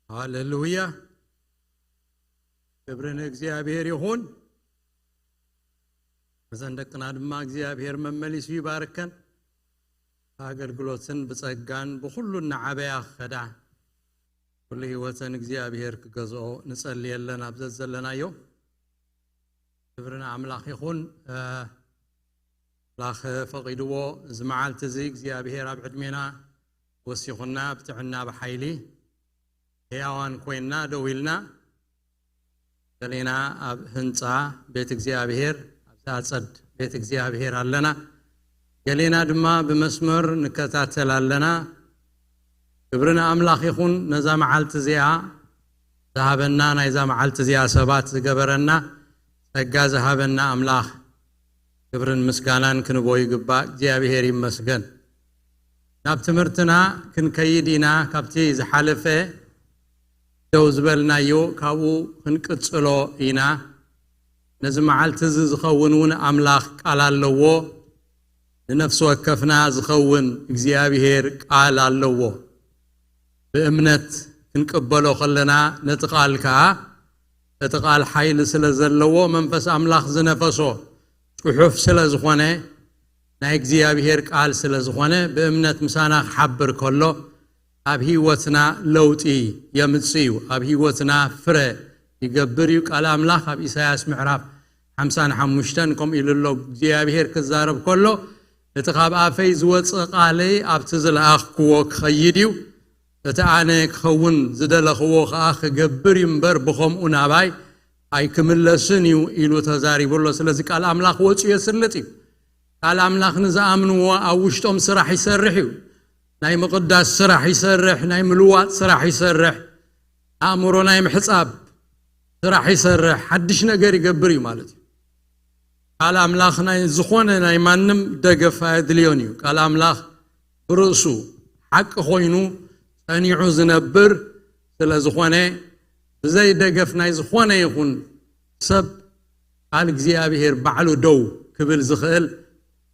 ሃሌሉያ። ክብሪ ንእግዚኣብሔር ይኹን። እዘን ደቅና ድማ እግዚኣብሔር መመሊሱ ይባርከን። ኣገልግሎትን ብጸጋን ብኹሉ እናዓበያ ክኸዳ፣ ኩሉ ህይወተን እግዚኣብሔር ክገዝኦ ንጸልየለን ኣብ ዘዘለናዮ። ክብሪ ንኣምላኽ ይኹን። ኣምላኽ ፈቒድዎ፣ እዚ መዓልቲ እዚ እግዚኣብሔር ኣብ ዕድሜና ወሲኹና፣ ብጥዕና ብሓይሊ ሕያዋን ኮይንና ደው ኢልና፣ ገሌና ኣብ ህንጻ ቤት እግዚኣብሔር፣ ኣብዚ ኣጸድ ቤት እግዚኣብሔር ኣለና። ገሌና ድማ ብመስመር ንከታተል ኣለና። ክብሪ ንኣምላኽ ይኹን፣ ነዛ መዓልቲ እዚኣ ዝሃበና፣ ናይዛ መዓልቲ እዚኣ ሰባት ዝገበረና፣ ጸጋ ዝሃበና ኣምላኽ ክብርን ምስጋናን ክንቦ ይግባእ። እግዚኣብሔር ይመስገን። ናብ ትምህርትና ክንከይድ ኢና። ካብቲ ዝሓለፈ ደው ዝበልናዮ ካብኡ ክንቅጽሎ ኢና። ነዚ መዓልቲ እዚ ዝኸውን እውን ኣምላኽ ቃል ኣለዎ። ንነፍሲ ወከፍና ዝኸውን እግዚኣብሔር ቃል ኣለዎ። ብእምነት ክንቅበሎ ከለና ነቲ ቃል ከኣ፣ እቲ ቃል ሓይሊ ስለ ዘለዎ፣ መንፈስ ኣምላኽ ዝነፈሶ ጽሑፍ ስለ ዝኾነ፣ ናይ እግዚኣብሔር ቃል ስለ ዝኾነ፣ ብእምነት ምሳና ክሓብር ከሎ፣ ኣብ ህይወትና ለውጢ የምጽእ እዩ። ኣብ ህይወትና ፍረ ይገብር እዩ። ቃል ኣምላኽ ኣብ ኢሳያስ ምዕራፍ ሓምሳን ሓሙሽተን ከምኡ ኢሉ ኣሎ። እግዚኣብሔር ክዛረብ ከሎ፣ እቲ ካብ ኣፈይ ዝወጽእ ቃለይ ኣብቲ ዝለኣኽክዎ ክኸይድ እዩ። እቲ ኣነ ክኸውን ዝደለኽዎ ኸኣ ክገብር እዩ እምበር፣ ብኸምኡ ናባይ ኣይክምለስን እዩ ኢሉ ተዛሪቡ ኣሎ። ስለዚ ቃል ኣምላኽ ወጺኡ የስልጥ እዩ። ቃል ኣምላኽ ንዝኣምንዎ ኣብ ውሽጦም ስራሕ ይሰርሕ እዩ። ናይ ምቕዳስ ስራሕ ይሰርሕ፣ ናይ ምልዋጥ ስራሕ ይሰርሕ፣ ኣእምሮ ናይ ምሕጻብ ስራሕ ይሰርሕ፣ ሓድሽ ነገር ይገብር እዩ ማለት እዩ። ቃል ኣምላኽ ናይ ዝኾነ ናይ ማንም ደገፍ ኣየድልዮን እዩ። ቃል ኣምላኽ ብርእሱ ሓቂ ኮይኑ ጸኒዑ ዝነብር ስለ ዝኾነ፣ ብዘይ ደገፍ ናይ ዝኾነ ይኹን ሰብ ቃል እግዚኣብሔር ባዕሉ ደው ክብል ዝኽእል፣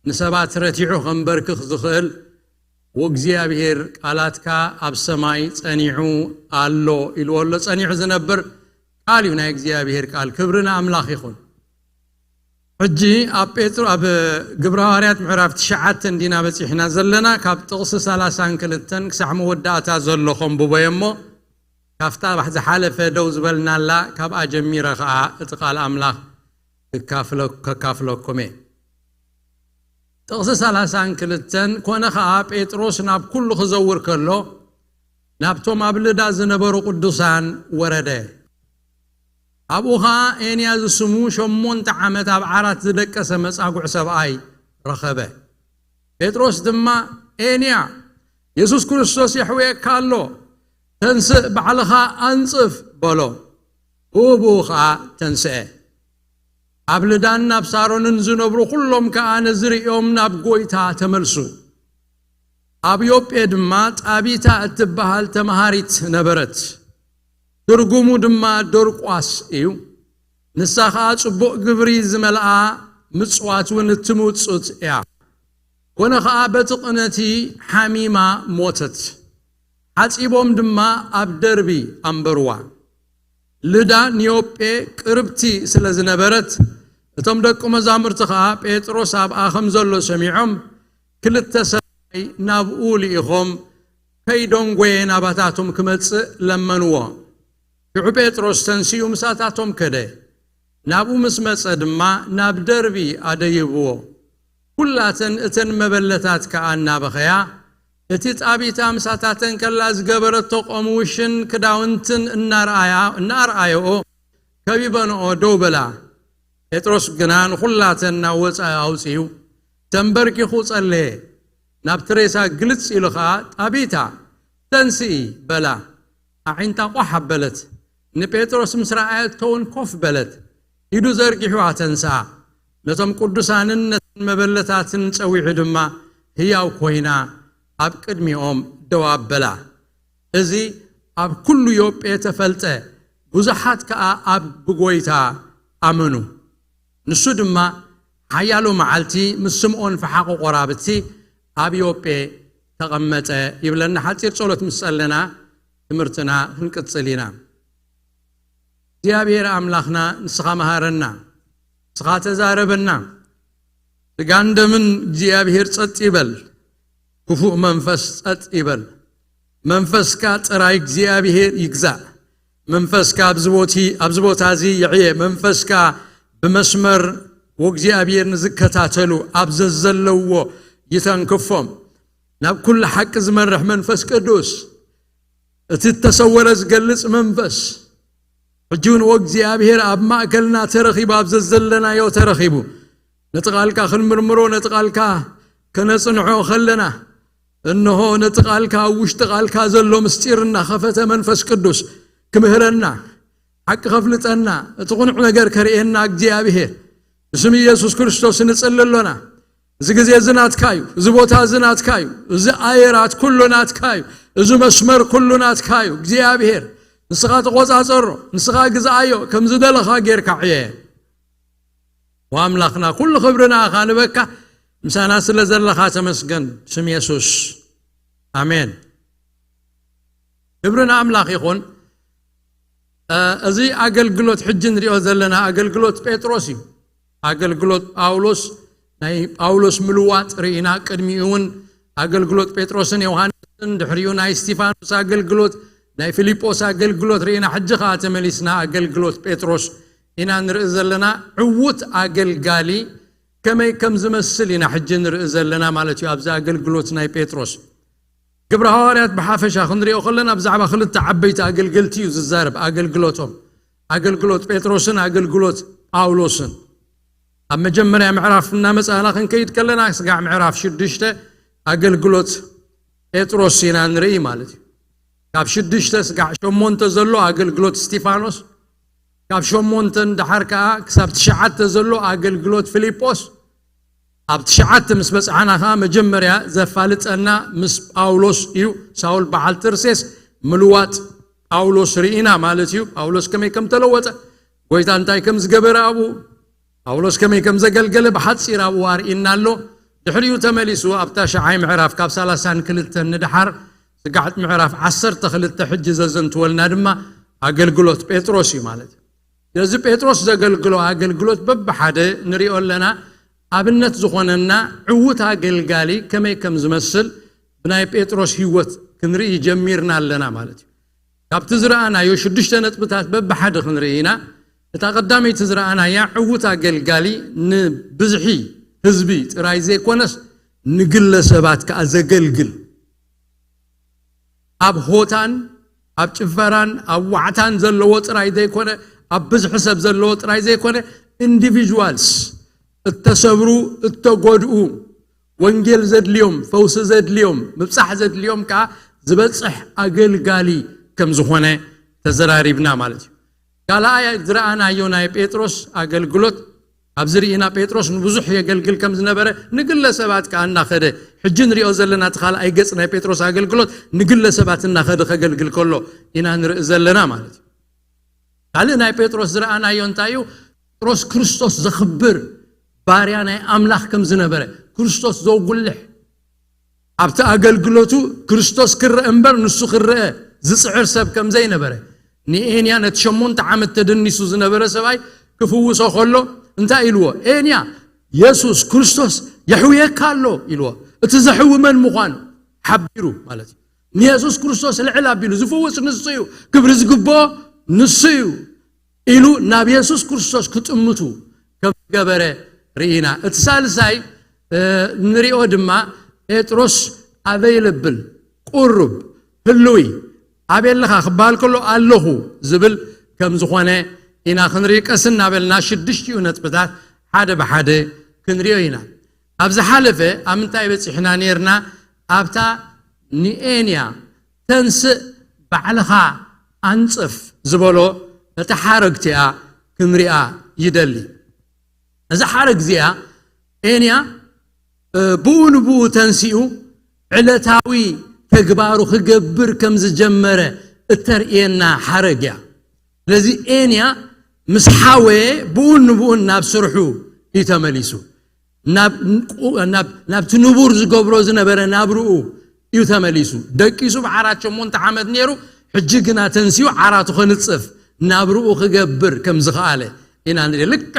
ንሰባት ረቲዑ ከንበርክኽ ዝኽእል፣ ወእግዚኣብሔር ቃላትካ ኣብ ሰማይ ጸኒዑ ኣሎ ኢልዎ ኣሎ። ጸኒዑ ዝነብር ቃል እዩ ናይ እግዚኣብሔር ቃል። ክብሪ ንኣምላኽ ይኹን። ሕጂ ኣብ ጴጥሮ-፣ ኣብ ግብረ ሃዋርያት ምዕራፍ ትሽዓተ እንዲና በጺሕና ዘለና። ካብ ጥቕሲ ሰላሳን ክልተን ክሳዕ መወዳእታ ዘሎ ከንብቦ እየ እሞ፣ ካብታ ዝሓለፈ ደው ዝበልናላ፣ ካብኣ ጀሚረ ኸኣ እቲ ቃል ኣምላኽ ክካፍለ-፣ ከካፍለኩም እየ። ጥቕሲ ሰላሳን ክልተን፣ ኮነ ኸኣ ጴጥሮስ ናብ ኩሉ ክዘውር ከሎ፣ ናብቶም ኣብ ልዳ ዝነበሩ ቅዱሳን ወረደ። ኣብኡ ኸኣ ኤንያ ዝስሙ ሸሞንተ ዓመት ኣብ ዓራት ዝደቀሰ መጻጉዕ ሰብኣይ ረኸበ። ጴጥሮስ ድማ፣ "ኤንያ፣ የሱስ ክርስቶስ የሕውየካ ኣሎ፣ ተንስእ፣ ባዕልኻ ኣንጽፍ" በሎ። ብኡ ብኡ ኸኣ ተንስአ። ኣብ ልዳን ኣብ ሳሮንን ዝነብሩ ኩሎም ከኣ ነዚ ርእዮም ናብ ጐይታ ተመልሱ። ኣብ ዮጴ ድማ ጣቢታ እትበሃል ተመሃሪት ነበረት። ትርጉሙ ድማ ዶርቋስ እዩ። ንሳ ኸኣ ጽቡቕ ግብሪ ዝመልኣ ምጽዋት እውን እትምውጽት እያ። ኮነ ኸኣ በቲ ቕነቲ ሓሚማ ሞተት። ሓጺቦም ድማ ኣብ ደርቢ ኣንበርዋ። ልዳ ንዮጴ ቅርብቲ ስለ ዝነበረት፣ እቶም ደቂ መዛሙርቲ ኸኣ ጴጥሮስ ኣብኣ ኸም ዘሎ ሰሚዖም፣ ክልተ ሰብኣይ ናብኡ ልኢኾም፣ ከይደንጎየ ናባታቶም ክመጽእ ለመንዎ። ሽዑ ጴጥሮስ ተንሲኡ ምሳታቶም ከደ። ናብኡ ምስ መጸ ድማ ናብ ደርቢ ኣደይብዎ። ኩላተን እተን መበለታት ከኣ እናበኸያ፣ እቲ ጣቢታ ምሳታተን ከላ ዝገበረቶ ቆምውሽን ክዳውንትን እናርኣያ-፣ እናኣርኣየኦ፣ ከቢበንኦ ደው በላ። ጴጥሮስ ግና ንኹላተን ናብ ወጻኢ ኣውጺኡ፣ ተንበርኪኹ ጸለየ። ናብቲ ሬሳ ግልጽ ኢሉ ኸኣ፣ "ጣቢታ፣ ተንስኢ" በላ። ኣዒንታ ቋሕ ኣበለት። ንጴጥሮስ ምስ ረኣየቶ እውን ኮፍ በለት። ኢዱ ዘርጊሑ ኣተንስኣ። ነቶም ቅዱሳንን ነተን መበለታትን ጸዊዑ ድማ ህያው ኮይና ኣብ ቅድሚኦም ደው ኣበላ። እዚ ኣብ ኩሉ ዮጴ ተፈልጠ። ብዙሓት ከኣ ኣብ ብጐይታ ኣመኑ። ንሱ ድማ ሓያሎ መዓልቲ ምስ ስምዖን ፈሓቑ ቆራብቲ ኣብ ዮጴ ተቐመጠ ይብለና። ሓጺር ጸሎት ምስ ጸለና፣ ትምህርትና ክንቅጽል ኢና። እግዚኣብሔር ኣምላኽና፣ ንስኻ መሃረና፣ ንስኻ ተዛረበና። ስጋን ደምን እግዚኣብሔር ጸጥ ይበል፣ ክፉእ መንፈስ ጸጥ ይበል። መንፈስካ ጥራይ እግዚኣብሔር ይግዛእ። መንፈስካ ኣብዚ ቦቲ-፣ ኣብዚ ቦታ እዚ ይዕየ። መንፈስካ ብመስመር ወእግዚኣብሔር ንዝከታተሉ ኣብ ዘዘለውዎ ይተንክፎም። ናብ ኩሉ ሓቂ ዝመርሕ መንፈስ ቅዱስ፣ እቲ እተሰወረ ዝገልጽ መንፈስ፣ ሕጂ እውን ወእግዚኣብሔር ኣብ ማእከልና ተረኺቡ፣ ኣብ ዘዘለናዮ ተረኺቡ፣ ነቲ ቃልካ ክንምርምሮ፣ ነቲ ቃልካ ከነጽንዖ ከለና፣ እንሆ ነቲ ቃልካ፣ ኣብ ውሽጢ ቃልካ ዘሎ ምስጢር እናኸፈተ መንፈስ ቅዱስ ክምህረና፣ ሓቂ ከፍልጠና፣ እቲ ቅኑዕ ነገር ከርእየና እግዚኣብሔር ብስም ኢየሱስ ክርስቶስ ንጽሊ ኣሎና። እዚ ግዜ እዚ ናትካ እዩ። እዚ ቦታ እዚ ናትካ እዩ። እዚ ኣየራት ኩሉ ናትካ እዩ። እዚ መስመር ኩሉ ናትካ እዩ። እግዚኣብሔር፣ ንስኻ ተቖጻጸሮ፣ ንስኻ ግዝኣዮ፣ ከም ዝደለኻ ጌርካ ዕየ። ወኣምላኽና፣ ኩሉ ክብሪ ንኣኻ ንበካ፣ ምሳና ስለ ዘለኻ ተመስገን፣ ስም የሱስ። ኣሜን። ክብሪ ንኣምላኽ ይኹን። እ፣ እዚ ኣገልግሎት ሕጂ ንሪኦ ዘለና ኣገልግሎት ጴጥሮስ እዩ። ኣገልግሎት ጳውሎስ፣ ናይ ጳውሎስ ምልዋጥ ርኢና፣ ቅድሚኡ እውን ኣገልግሎት ጴጥሮስን ዮሃንስን፣ ድሕሪኡ ናይ እስቲፋኖስ ኣገልግሎት፣ ናይ ፊልጶስ ኣገልግሎት ርኢና፣ ሕጂ ኸዓ ተመሊስና ኣገልግሎት ጴጥሮስ ኢና ንርኢ ዘለና። ዕዉት ኣገልጋሊ ከመይ ከም ዝመስል ኢና ሕጂ ንርኢ ዘለና ማለት እዩ። ኣብዚ ኣገልግሎት ናይ ጴጥሮስ፣ ግብረ ሃዋርያት ብሓፈሻ ክንሪኦ ከለና፣ ብዛዕባ ክልተ ዓበይቲ ኣገልገልቲ እዩ ዝዛረብ፣ ኣገልግሎቶም፣ ኣገልግሎት ጴጥሮስን ኣገልግሎት ጳውሎስን። ኣብ መጀመርያ ምዕራፍ እናመጻእና ክንከይድ ከለና፣ ስጋዕ ምዕራፍ ሽዱሽተ ኣገልግሎት ጴጥሮስ ኢና ንርኢ ማለት እዩ። ካብ ሽዱሽተ ስጋዕ ሸሞንተ ዘሎ ኣገልግሎት እስቲፋኖስ፣ ካብ ሸሞንተ ንደሓር ከኣ ክሳብ ትሽዓተ ዘሎ ኣገልግሎት ፊልጶስ። ኣብ ትሽዓተ ምስ በጽሓና ከኣ፣ መጀመርያ ዘፋልጠና ምስ ጳውሎስ እዩ። ሳውል በዓል ተርሴስ ምልዋጥ ጳውሎስ ርኢና ማለት እዩ። ጳውሎስ ከመይ ከም ተለወጠ፣ ጎይታ እንታይ ከም ዝገበረ ኣብኡ፣ ጳውሎስ ከመይ ከም ዘገልገለ ብሓጺር ኣብኡ ኣርኢና ኣሎ። ድሕሪኡ ተመሊሱ ኣብታ ሸዓይ ምዕራፍ ካብ ሰላሳን ክልተን ንደሓር፣ ስጋዕ ምዕራፍ ዓሰርተ ክልተ ሕጂ ዘዘንትወልና ድማ ኣገልግሎት ጴጥሮስ እዩ ማለት እዩ። ስለዚ ጴጥሮስ ዘገልግሎ ኣገልግሎት በብሓደ ንሪኦ ኣለና። ኣብነት ዝኾነና ዕዉት ኣገልጋሊ ከመይ ከም ዝመስል ብናይ ጴጥሮስ ህይወት ክንርኢ ጀሚርና ኣለና ማለት እዩ። ካብቲ ዝረኣናዮ ሽዱሽተ ነጥብታት በብሓደ ክንርኢ ኢና። እታ ቀዳመይቲ ዝረኣናያ፣ ዕዉት ኣገልጋሊ ንብዝሒ ህዝቢ ጥራይ ዘይኮነስ፣ ንግለሰባት ከኣ ዘገልግል፣ ኣብ ሆታን ኣብ ጭፈራን ኣብ ዋዕታን ዘለዎ ጥራይ ዘይኮነ፣ ኣብ ብዝሒ ሰብ ዘለዎ ጥራይ ዘይኮነ፣ ኢንዲቪዥዋልስ፣ እተሰብሩ፣ እተጎድኡ፣ ወንጌል ዘድልዮም፣ ፈውሲ ዘድልዮም፣ ምብጻሕ ዘድልዮም ከኣ ዝበጽሕ ኣገልጋሊ ከም ዝኾነ ተዘራሪብና ማለት እዩ። ካልኣይ ዝረኣናዮ ናይ ጴጥሮስ ኣገልግሎት፣ ኣብዚ ርኢና ጴጥሮስ ንብዙሕ የገልግል ከም ዝነበረ፣ ንግለ ሰባት ከኣ እናኸደ፣ ሕጂ ንሪኦ ዘለና እቲ ካልኣይ ገጽ ናይ ጴጥሮስ ኣገልግሎት፣ ንግለ ሰባት እናኸደ ከገልግል ከሎ ኢና ንርኢ ዘለና ማለት እዩ። ካልእ ናይ ጴጥሮስ ዝረኣናዮ እንታይ እዩ? ጴጥሮስ ክርስቶስ ዘኽብር ባርያ ናይ ኣምላኽ ከም ዝነበረ፣ ክርስቶስ ዘጉልሕ፣ ኣብቲ ኣገልግሎቱ ክርስቶስ ክረአ እምበር ንሱ ክረአ ዝጽዕር ሰብ ከም ዘይነበረ፣ ንኤንያ ነቲ ሸሞንተ ዓመት ተደኒሱ ዝነበረ ሰብኣይ ክፍውሶ ከሎ እንታይ ኢልዎ? "ኤንያ፣ የሱስ ክርስቶስ የሕውየካ ኣሎ" ኢልዎ። እቲ ዘሕዊ መን ምዃኑ ሓቢሩ ማለት እዩ። ንየሱስ ክርስቶስ ልዕል ኣቢሉ፣ "ዝፍውስ ንሱ እዩ፣ ክብሪ ዝግብኦ ንሱ እዩ" ኢሉ ናብ የሱስ ክርስቶስ ክጥምቱ ከም ዝገበረ ርኢና። እቲ ሳልሳይ፣ እ፣ ንሪኦ ድማ ጴጥሮስ ኣበይለብል፣ ቁሩብ፣ ህልዊ፣ ኣበይ ኣለኻ ክበሃል ከሎ ኣለኹ ዝብል ከም ዝኾነ ኢና ክንርኢ። ቀስ እናበልና ሽዱሽቲኡ ነጥብታት ሓደ ብሓደ ክንሪኦ ኢና። ኣብ ዝሓለፈ ኣብ ምንታይ በጺሕና ኔርና? ኣብታ ንኤንያ "ተንስእ፣ ባዕልኻ ኣንጽፍ" ዝበሎ ነታ ሓረግ እቲኣ ክንሪኣ ይደሊ። እዛ ሓረግ እዚኣ ኤንያ፣ እ፣ ብኡ ንብኡ ተንሲኡ ዕለታዊ ተግባሩ ክገብር ከም ዝጀመረ እተርእየና ሓረግ እያ። ስለዚ ኤንያ ምስ ሓወየ ብኡን ንብኡን ናብ ስርሑ እዩ ተመሊሱ። ናብ፣ ናብ፣ ናብቲ ንቡር ዝገብሮ ዝነበረ ናብርኡ እዩ ተመሊሱ። ደቂሱ ብዓራት ሸሞንተ ዓመት ነይሩ፣ ሕጂ ግና ተንሲኡ ዓራቱ ክንጽፍ ናብርኡ ክገብር ከም ዝኸኣለ ኢና ንርኢ። ልክዕ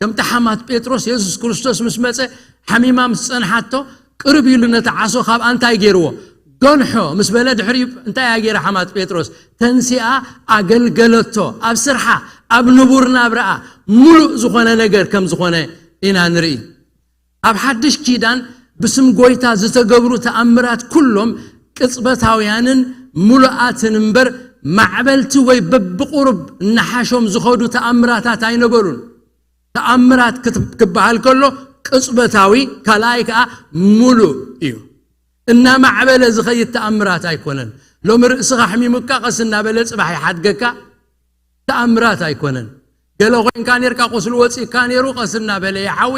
ከምቲ ሓማት ጴጥሮስ የሱስ ክርስቶስ ምስ መጸ ሓሚማ ምስ ጸንሓቶ ቅርብ ኢሉ ነቲ ዓሶ ካብ ኣንታይ ገይርዎ? ገንሖ ምስ በለ ድሕሪ እንታይ እያ ገይራ ሓማት ጴጥሮስ? ተንሲኣ ኣገልገለቶ። ኣብ ስርሓ፣ ኣብ ንቡር ናብራኣ ምሉእ ዝኾነ ነገር ከም ዝኾነ ኢና ንርኢ። ኣብ ሓድሽ ኪዳን ብስም ጎይታ ዝተገብሩ ተኣምራት ኩሎም ቅጽበታውያንን ምሉኣትን እምበር ማዕበልቲ ወይ በብቁሩብ እናሓሾም ዝኸዱ ተኣምራታት ኣይነበሩን። ተኣምራት ክት- ክበሃል ከሎ ቅጽበታዊ፣ ካልኣይ ከኣ ምሉእ እዩ። እናማዕበለ ዝኸይድ ተኣምራት ኣይኮነን። ሎሚ ርእስኻ ኣሕሚሙካ ቀስ እናበለ ጽባሕ ይሓድገካ። ተኣምራት ኣይኮነን። ገለ ኮይንካ ኔርካ ቁስሉ ወጺእካ ኔሩ ቀስ እናበለ ይሓዊ።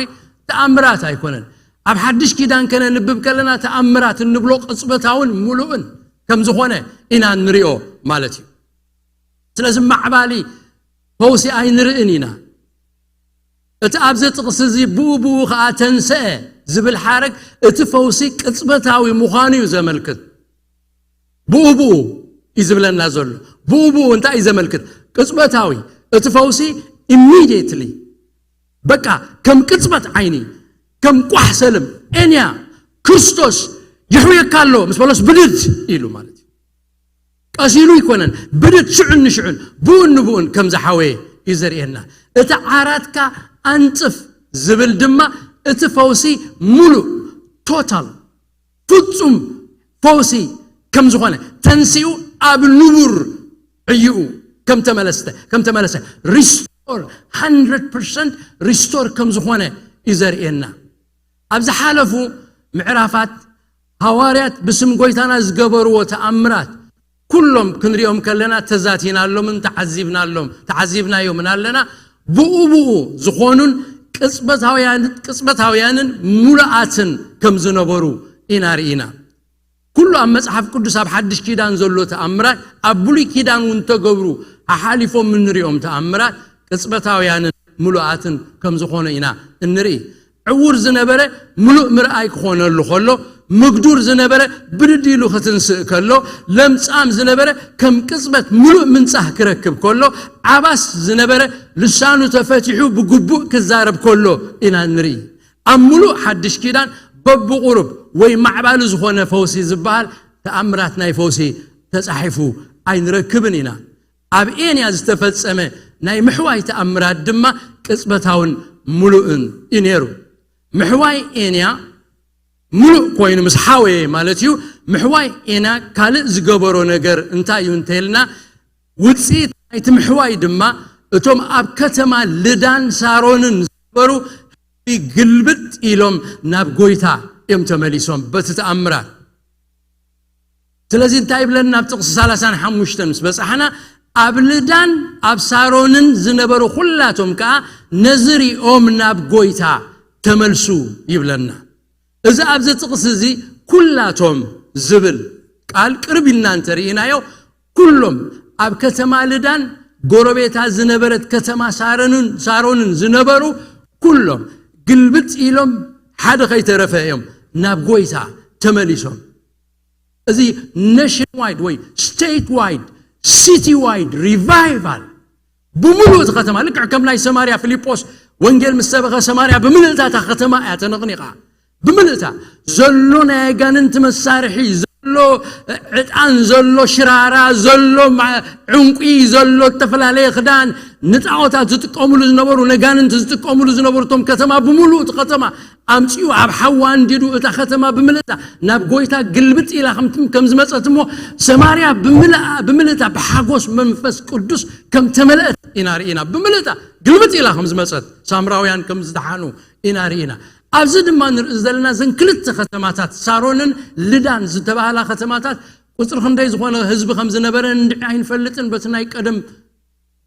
ተኣምራት ኣይኮነን። ኣብ ሓድሽ ኪዳን ከነንብብ ከለና ተኣምራት እንብሎ ቅጽበታውን ምሉእን ከም ዝኾነ ኢና ንሪኦ ማለት እዩ። ስለዚ ማዕባሊ ፈውሲ ኣይንርእን ኢና። እቲ ኣብዚ ጥቕሲ እዚ ብኡ ብኡ ኸዓ ተንስአ ዝብል ሓረግ እቲ ፈውሲ ቅጽበታዊ ምዃኑ እዩ ዘመልክት። ብኡ ብኡ እዩ ዝብለና ዘሎ። ብኡ ብኡ እንታይ እዩ ዘመልክት? ቅጽበታዊ። እቲ ፈውሲ ኢሚድየትሊ፣ በቃ ከም ቅጽበት ዓይኒ፣ ከም ቋሕ ሰልም፣ ኤንያ፣ ክርስቶስ ይሕውየካ ኣሎ ምስ በሎስ ብድድ ኢሉ ማለት እዩ። ቀሲሉ ይኮነን፣ ብድድ ሽዑን ንሽዑን ብኡን ንብኡን ከም ዝሓወየ እዩ ዘርእየና። እቲ ዓራትካ ኣንጽፍ ዝብል ድማ እቲ ፈውሲ ሙሉእ፣ ቶታል፣ ፍጹም ፈውሲ ከም ዝኾነ፣ ተንሲኡ ኣብ ንቡር ዕይኡ ከም ተመለስተ ከም ተመለሰ፣ ሪስቶር፣ ሃንድረድ ፐርሰንት ሪስቶር ከም ዝኾነ እዩ ዘርእየና። ኣብ ዝሓለፉ ምዕራፋት ሃዋርያት ብስም ጎይታና ዝገበርዎ ተኣምራት ኩሎም ክንሪኦም ከለና ተዛቲናሎምን ተዓዚብናሎም ተዓዚብናዮምን ኣለና። ብኡ ብኡ ዝኾኑን ቅጽበታውያን ቅጽበታውያንን ሙሉኣትን ከም ዝነበሩ ኢና ርኢና። ኩሉ ኣብ መጽሓፍ ቅዱስ ኣብ ሓድሽ ኪዳን ዘሎ ተኣምራት ኣብ ብሉይ ኪዳን እውን ተገብሩ ኣሓሊፎም እንሪኦም ተኣምራት ቅጽበታውያንን ሙሉኣትን ከም ዝኾነ ኢና እንርኢ። ዕውር ዝነበረ ምሉእ ምርኣይ ክኾነሉ ከሎ፣ ምግዱር ዝነበረ ብድድ ኢሉ ክትንስእ ከሎ፣ ለምጻም ዝነበረ ከም ቅጽበት ምሉእ ምንጻህ ክረክብ ከሎ፣ ዓባስ ዝነበረ ልሳኑ ተፈቲሑ ብግቡእ ክዛረብ ከሎ ኢና ንርኢ። ኣብ ምሉእ ሓድሽ ኪዳን በብቑሩብ ወይ ማዕባሊ ዝኾነ ፈውሲ ዝበሃል ተኣምራት ናይ ፈውሲ ተጻሒፉ ኣይንረክብን ኢና። ኣብ ኤንያ ዝተፈጸመ ናይ ምሕዋይ ተኣምራት ድማ ቅጽበታውን ምሉእን እዩ ነይሩ። ምሕዋይ ኤንያ ምሉእ ኮይኑ ምስ ሓወየ ማለት እዩ። ምሕዋይ ኤንያ ካልእ ዝገበሮ ነገር እንታይ እዩ እንተልና፣ ውጽኢት ናይቲ ምሕዋይ ድማ እቶም ኣብ ከተማ ልዳን ሳሮንን ዝነበሩ ግልብጥ ኢሎም ናብ ጎይታ እዮም ተመሊሶም በቲ ተኣምራት። ስለዚ እንታይ ይብለና? ኣብ ጥቕሲ ሰላሳን ሓሙሽተን ምስ በጻሕና፣ ኣብ ልዳን ኣብ ሳሮንን ዝነበሩ ኩላቶም ከኣ ነዚ ሪኦም ናብ ጎይታ ተመልሱ ይብለና። እዚ ኣብዚ ጥቕሲ እዚ ኩላቶም ዝብል ቃል ቅርብ ኢልና እንተርኢናዮ፣ ኩሎም ኣብ ከተማ ልዳን ጎረቤታ ዝነበረት ከተማ ሳሮንን ሳሮንን ዝነበሩ ኩሎም ግልብጥ ኢሎም ሓደ ከይተረፈ እዮም ናብ ጎይታ ተመሊሶም። እዚ ኔሽን ዋይድ ወይ ስቴት ዋይድ፣ ሲቲ ዋይድ ሪቫይቫል ብምሉእ እቲ ከተማ፣ ልክዕ ከም ናይ ሰማርያ ፊልጶስ ወንጌል ምስ ሰበኸ፣ ሰማርያ ብምልእታ እታ ከተማ እያ ተነቕኒቓ። ብምልእታ ዘሎ ናይ ኣጋንንቲ መሳርሒ፣ ዘሎ ዕጣን፣ ዘሎ ሽራራ፣ ዘሎ ማ- ዕንቁ፣ ዘሎ ዝተፈላለየ ክዳን፣ ንጣዖታት ዝጥቀሙሉ ዝነበሩ፣ ነጋንንቲ ዝጥቀሙሉ ዝነበሩ እቶም ከተማ ብምሉእ እቲ ከተማ ኣምጺኡ ኣብ ሓዊ ኣንዲዱ እታ ከተማ ብምልእታ ናብ ጎይታ ግልብጥ ኢላ ከም ከም ዝመጸት እሞ፣ ሰማርያ ብምልኣ ብምልእታ ብሓጎስ መንፈስ ቅዱስ ከም ተመልአት ኢና ርኢና። ብምልእታ ግልብጥ ኢላ ከም ዝመጸት፣ ሳምራውያን ከም ዝደሓኑ ኢና ርኢና። ኣብዚ ድማ ንርኢ ዘለና እዘን ክልተ ከተማታት ሳሮንን ልዳን ዝተባህላ ከተማታት ቁጽሪ ክንደይ ዝኾነ ህዝቢ ከም ዝነበረ እንድዒ ኣይንፈልጥን። በቲ ናይ ቀደም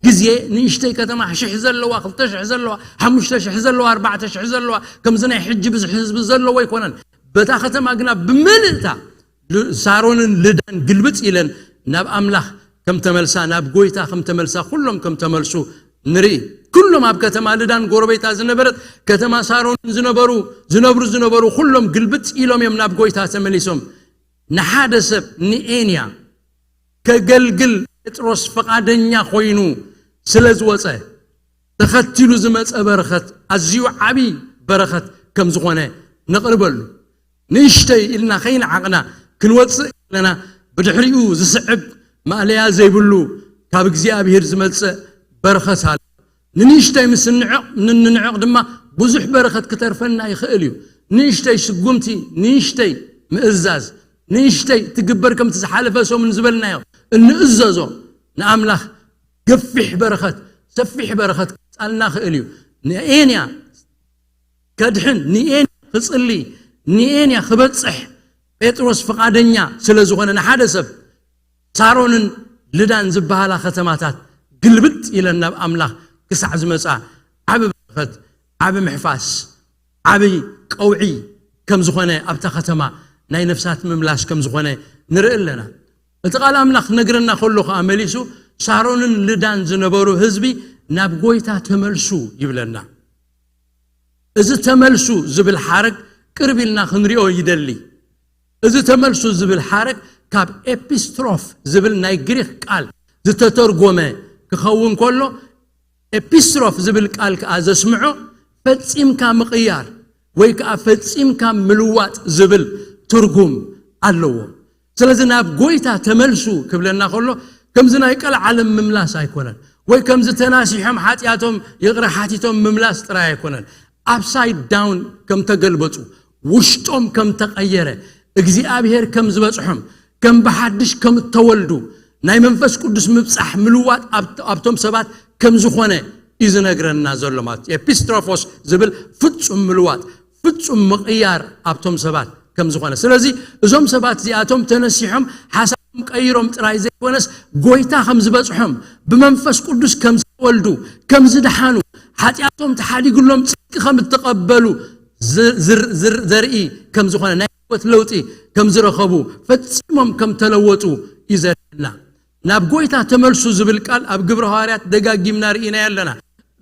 ግዜ ንእሽተይ ከተማ ሽሕ ዘለዋ፣ ክልተ ሽሕ ዘለዋ፣ ሓሙሽተ ሽሕ ዘለዋ፣ ኣርባዕተ ሽሕ ዘለዋ፣ ከምዚ ናይ ሕጂ ብዙሕ ህዝቢ ዘለዎ ኣይኮነን። በታ ከተማ ግና ብምልእታ ል- ሳሮንን ልዳን ግልብጥ ኢለን ናብ ኣምላኽ ከም ተመልሳ፣ ናብ ጎይታ ከም ተመልሳ፣ ኩሎም ከም ተመልሱ ንርኢ። ኩሎም ኣብ ከተማ ልዳን ጎረቤታ ዝነበረት ከተማ ሳሮንን ዝነበሩ ዝነብሩ ዝነበሩ ኩሎም ግልብጥ ኢሎም እዮም ናብ ጎይታ ተመሊሶም። ንሓደ ሰብ ንኤንያ ከገልግል ጴጥሮስ ፈቓደኛ ኮይኑ ስለ ዝወፀ፣ ተኸቲሉ ዝመፀ በረኸት ኣዝዩ ዓብዪ በረኸት ከም ዝኾነ ነቕርበሉ። ንእሽተይ ኢልና ከይንዓቕና ክንወፅእ ከለና፣ ብድሕሪኡ ዝስዕብ ማእለያ ዘይብሉ ካብ እግዚኣብሔር ዝመፅእ በረኸት ኣሎ። ንንእሽተይ ምስ እንዕቕ፣ ንንንዕቕ ድማ ብዙሕ በረኸት ክተርፈና ይኽእል እዩ። ንእሽተይ ስጉምቲ፣ ንእሽተይ ምእዛዝ፣ ንእሽተይ ትግበር ከምቲ ዝሓለፈ ሰሙን ዝበልናዮ እንእዘዞ ንኣምላኽ ገፊሕ በረኸት፣ ሰፊሕ በረኸት ክመጻልና ክእል እዩ። ንኤንያ ከድሕን፣ ንኤንያ ክጽሊ፣ ንኤንያ ክበጽሕ ጴጥሮስ ፍቓደኛ ስለ ዝኾነ፣ ንሓደ ሰብ ሳሮንን ልዳን ዝበሃላ ከተማታት ግልብጥ ኢለን ናብ ኣምላኽ ክሳዕ ዝመጻ ዓቢ በረኸት፣ ዓቢ ምሕፋስ፣ ዓቢ ቀውዒ ከም ዝኾነ፣ ኣብታ ከተማ ናይ ነፍሳት ምምላስ ከም ዝኾነ ንርኢ ኣለና። እቲ ቃል ኣምላኽ ክነግረና ከሎ ከኣ መሊሱ፣ ሳሮንን ልዳን ዝነበሩ ህዝቢ ናብ ጎይታ ተመልሱ ይብለና። እዚ ተመልሱ ዝብል ሓረግ ቅርብ ኢልና ክንሪኦ ይደሊ። እዚ ተመልሱ ዝብል ሓረግ ካብ ኤፒስትሮፍ ዝብል ናይ ግሪክ ቃል ዝተተርጎመ ክኸውን ከሎ፣ ኤፒስትሮፍ ዝብል ቃል ከኣ ዘስምዖ ፈጺምካ ምቕያር ወይ ከኣ ፈጺምካ ምልዋጥ ዝብል ትርጉም ኣለዎ። ስለዚ ናብ ጎይታ ተመልሱ ክብለና ከሎ፣ ከምዚ ናይ ቀልዓለም ምምላስ ኣይኮነን፣ ወይ ከምዚ ተናሲሖም ሓጢኣቶም ይቕረ ሓቲቶም ምምላስ ጥራይ ኣይኮነን። ኣፕሳይድ ዳውን ከም ተገልበጡ፣ ውሽጦም ከም ተቐየረ፣ እግዚኣብሔር ከም ዝበጽሖም፣ ከም ብሓድሽ ከም እተወልዱ፣ ናይ መንፈስ ቅዱስ ምብጻሕ ምልዋጥ ኣብ-፣ ኣብቶም ሰባት ከም ዝኾነ እዩ ዝነግረና ዘሎ። ማለት ኤፒስትሮፎስ ዝብል ፍጹም ምልዋጥ፣ ፍጹም ምቕያር ኣብቶም ሰባት ከም ዝኾነ። ስለዚ እዞም ሰባት እዚኣቶም ተነሲሖም ሓሳቦም ቀይሮም ጥራይ ዘይኮነስ፣ ጎይታ ከም ዝበጽሖም፣ ብመንፈስ ቅዱስ ከም ዝተወልዱ፣ ከም ዝደሓኑ፣ ሓጢኣቶም ተሓዲግሎም ጽድቂ ከም እተቐበሉ ዝ-፣ ዝር-፣ ዝር-፣ ዘርኢ ከም ዝኾነ፣ ናይ ህይወት ለውጢ ከም ዝረኸቡ፣ ፈጺሞም ከም ተለወጡ እዩ ዘርእየና። ናብ ጎይታ ተመልሱ ዝብል ቃል ኣብ ግብረ ሃዋርያት ደጋጊምና ርኢናዮ ኣለና።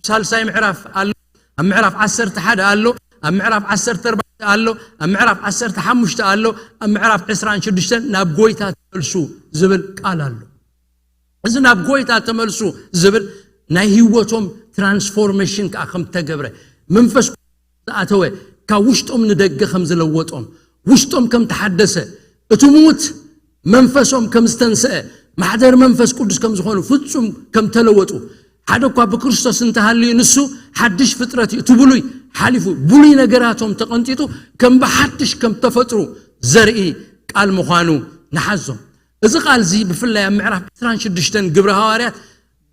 ሳልሳይ ምዕራፍ ኣሎ፣ ኣብ ምዕራፍ ዓሰርተ ሓደ ኣሎ፣ ኣብ ምዕራፍ ዓሰርተ ኣርባዕተ ኣሎ፣ ኣብ ምዕራፍ ዓሰርተ ሓሙሽተ ኣሎ፣ ኣብ ምዕራፍ ዕስራን ሽዱሽተን ናብ ጎይታ ተመልሱ ዝብል ቃል ኣሎ። እዚ ናብ ጎይታ ተመልሱ ዝብል ናይ ህይወቶም ትራንስፎርሜሽን ከኣ ከም ተገብረ፣ መንፈስ ዝኣተወ ካብ ውሽጦም ንደገ ከም ዝለወጦም፣ ውሽጦም ከም ተሓደሰ፣ እቲ ምዉት መንፈሶም ከም ዝተንስአ፣ ማሕደር መንፈስ ቅዱስ ከም ዝኾኑ፣ ፍጹም ከም ተለወጡ፣ ሓደ እኳ ብክርስቶስ እንተሃልዩ ንሱ ሓድሽ ፍጥረት እዩ፣ እቲ ብሉይ ሓሊፉ፣ ብሉይ ነገራቶም ተቐንጢጡ ከም ብሓድሽ ከም ተፈጥሩ ዘርኢ ቃል ምዃኑ ንሓዞ። እዚ ቃል እዚ ብፍላይ ኣብ ምዕራፍ ዕስራን ሽዱሽተን ግብረ ሃዋርያት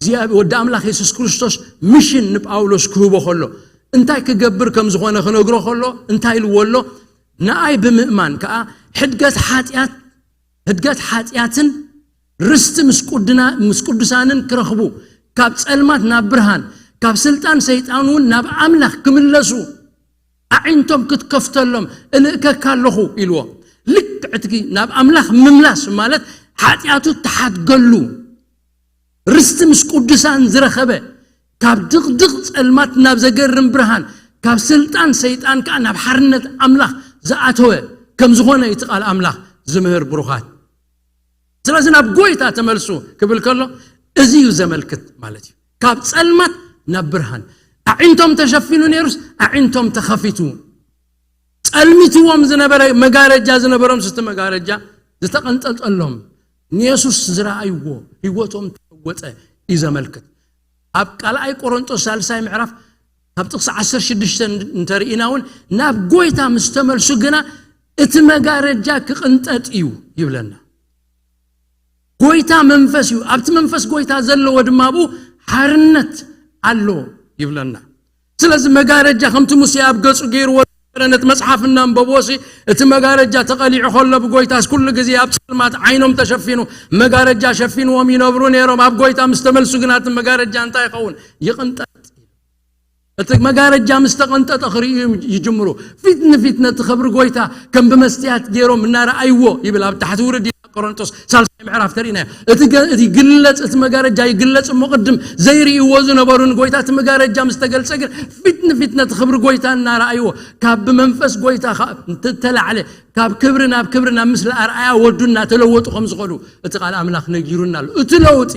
እግዚኣብሔር ወዲ ኣምላኽ የሱስ ክርስቶስ ሚሽን ንጳውሎስ ክህቦ ከሎ፣ እንታይ ክገብር ከም ዝኾነ ክነግሮ ከሎ፣ እንታይ ኢልዎ ኣሎ? ንኣይ ብምእማን ከኣ ሕድገት ሓጢኣት፣ ሕድገት ሓጢኣትን ርስቲ ምስ ቅዱና-፣ ምስ ቅዱሳንን ክረኽቡ፣ ካብ ጸልማት ናብ ብርሃን፣ ካብ ስልጣን ሰይጣን እውን ናብ ኣምላኽ ክምለሱ፣ ኣዒንቶም ክትከፍተሎም እልእከካ ኣለኹ ኢልዎ። ልክዕ እቲ ናብ ኣምላኽ ምምላስ ማለት ሓጢኣቱ እተሓድገሉ፣ ርስቲ ምስ ቅዱሳን ዝረኸበ፣ ካብ ድቕድቕ ጸልማት ናብ ዘገርም ብርሃን፣ ካብ ስልጣን ሰይጣን ከኣ ናብ ሓርነት ኣምላኽ ዝኣተወ ከም ዝኾነ እዩ እቲ ቃል ኣምላኽ ዝምህር፣ ብሩኻት። ስለዚ ናብ ጎይታ ተመልሱ ክብል ከሎ እዚ እዩ ዘመልክት ማለት እዩ። ካብ ጸልማት ናብ ብርሃን። ኣዒንቶም ተሸፊኑ ነይሩስ ኣዒንቶም ተኸፊቱ። ጸልሚትዎም ዝነበረ መጋረጃ ዝነበሮም፣ ስቲ መጋረጃ ዝተቐንጠጠሎም፣ ንየሱስ ዝረኣይዎ ህይወቶም ተለወጠ እዩ ዘመልክት። ኣብ ካልኣይ ቆሮንጦስ ሳልሳይ ምዕራፍ ካብ ጥቕሲ ዓሰርተ ሽዱሽተ እንተርኢና እውን፣ ናብ ጎይታ ምስ ተመልሱ ግና እቲ መጋረጃ ክቕንጠጥ እዩ ይብለና። ጎይታ መንፈስ እዩ፣ ኣብቲ መንፈስ ጎይታ ዘለዎ ድማ ኣብኡ ሓርነት ኣሎ ይብለና። ስለዚ መጋረጃ ከምቲ ሙሴ ኣብ ገጹ ገይርዎ ዝነበረ፣ ነቲ መጽሓፍ እናንበብዎ ሲ፣ እቲ መጋረጃ ተቐሊዑ ከሎ ብጎይታስ ኩሉ ግዜ ኣብ ጸልማት ዓይኖም ተሸፊኑ፣ መጋረጃ ሸፊንዎም ይነብሩ ነይሮም። ኣብ ጎይታ ምስ ተመልሱ ግና እቲ መጋረጃ እንታይ ይኸውን? ይቕንጠጥ። እቲ መጋረጃ ምስ ተቐንጠጠ ክርእዩ ይጅምሩ። ፊት ንፊት ነቲ ክብሪ ጎይታ ከም ብመስትያት ገይሮም እናረኣይዎ ይብል። ኣብ ታሕቲ ውርድ ኢሉ ኣብ ቆሮንቶስ ሳልሳይ ምዕራፍ ተሪእና። እቲ ገ- እቲ ይግለጽ፣ እቲ መጋረጃ ይግለጽ እሞ ቅድም ዘይርእይዎ ዝነበሩ ንጎይታ እቲ መጋረጃ ምስ ተገልጸ ግን ፊት ንፊት ነቲ ክብሪ ጎይታ እናረኣይዎ ካብ ብመንፈስ ጎይታ ኸ- እንተተላዕለ ካብ ክብሪ ናብ ክብሪ ናብ ምስለ ኣርኣያ ወዱ እናተለወጡ ከም ዝኾኑ እቲ ቃል ኣምላኽ ነጊሩና ኣሎ። እቲ ለውጢ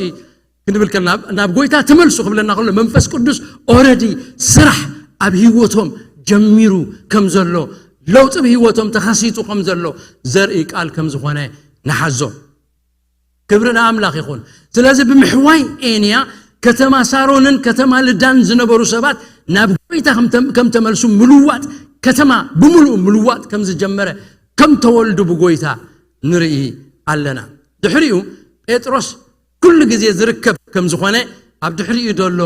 ክንብል ከለና ናብ ጎይታ ተመልሱ ክብለና ከሎ መንፈስ ቅዱስ ኦረዲ ስራሕ ኣብ ህይወቶም ጀሚሩ ከም ዘሎ ለውጢ ብህይወቶም ተኸሲቱ ከም ዘሎ ዘርኢ ቃል ከም ዝኾነ ንሓዞ። ክብሪ ንኣምላኽ ይኹን። ስለዚ ብምሕዋይ ኤንያ ከተማ ሳሮንን ከተማ ልዳን ዝነበሩ ሰባት ናብ ጎይታ ከም ተም- ከም ተመልሱ ምልዋጥ ከተማ ብምሉኡ ምልዋጥ ከም ዝጀመረ ከም ተወልዱ ብጎይታ ንርኢ ኣለና። ድሕሪኡ ጴጥሮስ ኩሉ ግዜ ዝርከብ ከም ዝኾነ ኣብ ድሕሪኡ ዘሎ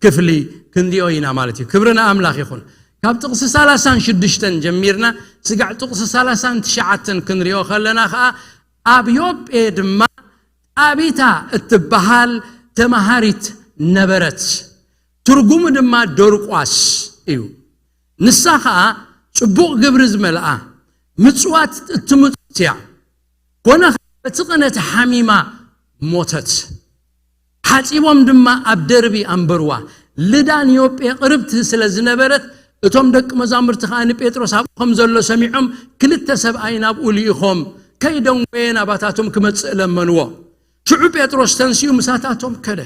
ክፍሊ ክንሪኦ ኢና ማለት እዩ። ክብሪ ንኣምላኽ ይኹን። ካብ ጥቕሲ ሰላሳን ሽዱሽተን ጀሚርና ስጋዕ ጥቕሲ ሰላሳን ትሽዓተን ክንሪኦ ከለና ኸዓ ኣብ ዮጴ ድማ ጣቢታ እትበሃል ተማሃሪት ነበረት። ትርጉሙ ድማ ዶርቋስ እዩ። ንሳ ኸዓ ጽቡቕ ግብሪ ዝመልኣ ምጽዋት እትምጽውት እያ። ኮነ እቲ ቅነቲ ሓሚማ ሞተት። ሓጺቦም ድማ ኣብ ደርቢ ኣንበርዋ። ልዳ ንዮጴ ቅርብቲ ስለ ዝነበረት እቶም ደቂ መዛሙርቲ ከኣ ንጴጥሮስ ኣብኡ ከም ዘሎ ሰሚዖም ክልተ ሰብኣይ ናብኡ ልኢኾም ከይደንጎየ ናባታቶም ክመጽእ ለመንዎ። ሽዑ ጴጥሮስ ተንሲኡ ምሳታቶም ከደ።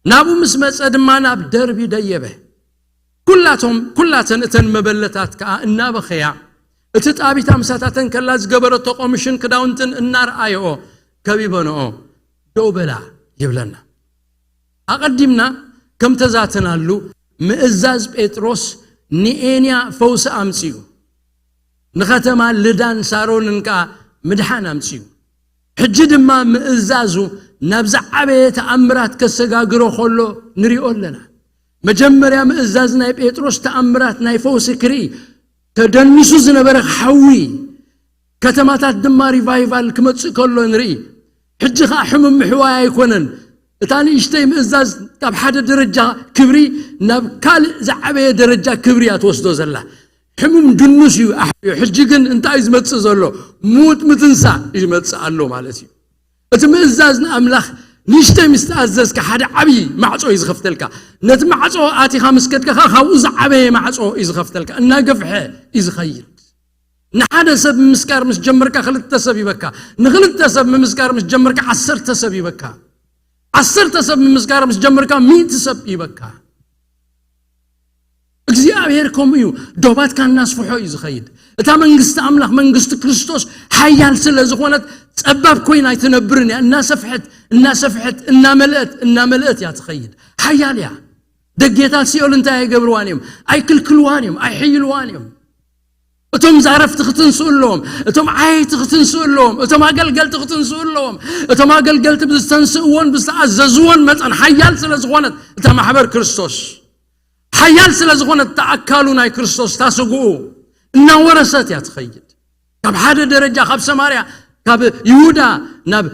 ናብኡ ምስ መጸ ድማ ናብ ደርቢ ደየበ። ኩላቶም ኩላተን እተን መበለታት ከኣ እናበኸያ እቲ ጣቢታ ምሳታተን ከላ ዝገበረቶ ቆምሽን ክዳውንትን እናረኣየኦ ከቢበንኦ ደው በላ ይብለና። ኣቐዲምና ከም ተዛተናሉ ምእዛዝ ጴጥሮስ ንኤንያ ፈውሲ ኣምጺኡ ንኸተማ ልዳን ሳሮንን ከኣ ምድሓን ኣምጺኡ። ሕጂ ድማ ምእዛዙ ናብ ዝዓበየ ተኣምራት ከሰጋግሮ ከሎ ንሪኦ ኣለና። መጀመርያ ምእዛዝ ናይ ጴጥሮስ ተኣምራት ናይ ፈውሲ ክርኢ ተደኒሱ ዝነበረ ሓዊ ከተማታት ድማ ሪቫይቫል ክመጽእ ከሎ ንርኢ። ሕጂ ኸዓ ሕሙም ምሕዋይ ኣይኮነን። እታ ንእሽተይ ምእዛዝ ካብ ሓደ ደረጃ ክብሪ ናብ ካልእ ዝዓበየ ደረጃ ክብሪ እያ ትወስዶ ዘላ። ሕሙም ድኑስ እዩ ኣሕዮ። ሕጂ ግን እንታይ እዩ ዝመጽእ ዘሎ? ሙት ምትንሳእ እዩ ዝመጽእ ኣሎ ማለት እዩ። እቲ ምእዛዝ ንኣምላኽ ንእሽተይ ምስ ተኣዘዝካ ሓደ ዓብዪ ማዕጾ እዩ ዝኸፍተልካ። ነቲ ማዕጾ ኣቲኻ ምስ ከድካ ኸዓ ካብኡ ዝዓበየ ማዕጾ እዩ ዝኸፍተልካ። እናገፍሐ እዩ ዝኸይድ። ንሓደ ሰብ ምምስካር ምስ ጀመርካ ክልተ ሰብ ይበካ። ንክልተ ሰብ ምምስካር ምስ ጀመርካ ዓሰርተ ሰብ ይበካ። ዓሰርተ ሰብ ምምስካር ምስ ጀመርካ ሚእቲ ሰብ ይበካ። እግዚኣብሔር ከምኡ እዩ። ዶባትካ እናስፍሖ እዩ ዝኸይድ። እታ መንግስቲ ኣምላኽ መንግስቲ ክርስቶስ ሓያል ስለ ዝኾነት ጸባብ ኮይና ኣይትነብርን እያ። እናሰፍሐት እናሰፍሐት እናመልአት እናመልአት እያ ትኸይድ። ሓያል እያ። ደጌታት ሲኦል እንታይ ኣይገብርዋን እዮም? ኣይክልክልዋን እዮም፣ ኣይሕይልዋን እዮም። እቶም ዛረፍቲ ክትንስኡ ኣለዎም። እቶም ዓየይቲ ክትንስኡ ኣለዎም። እቶም ኣገልገልቲ ክትንስኡ ኣለዎም። እቶም ኣገልገልቲ ብዝተንስእዎን ብዝተኣዘዝዎን መጠን ሓያል ስለ ዝኾነት እታ ማሕበር ክርስቶስ ሓያል ስለ ዝኾነት እታ ኣካሉ ናይ ክርስቶስ እታ ስግኡ እናወረሰት እያ ትኸይድ። ካብ ሓደ ደረጃ ካብ ሰማርያ ካብ ይሁዳ ናብ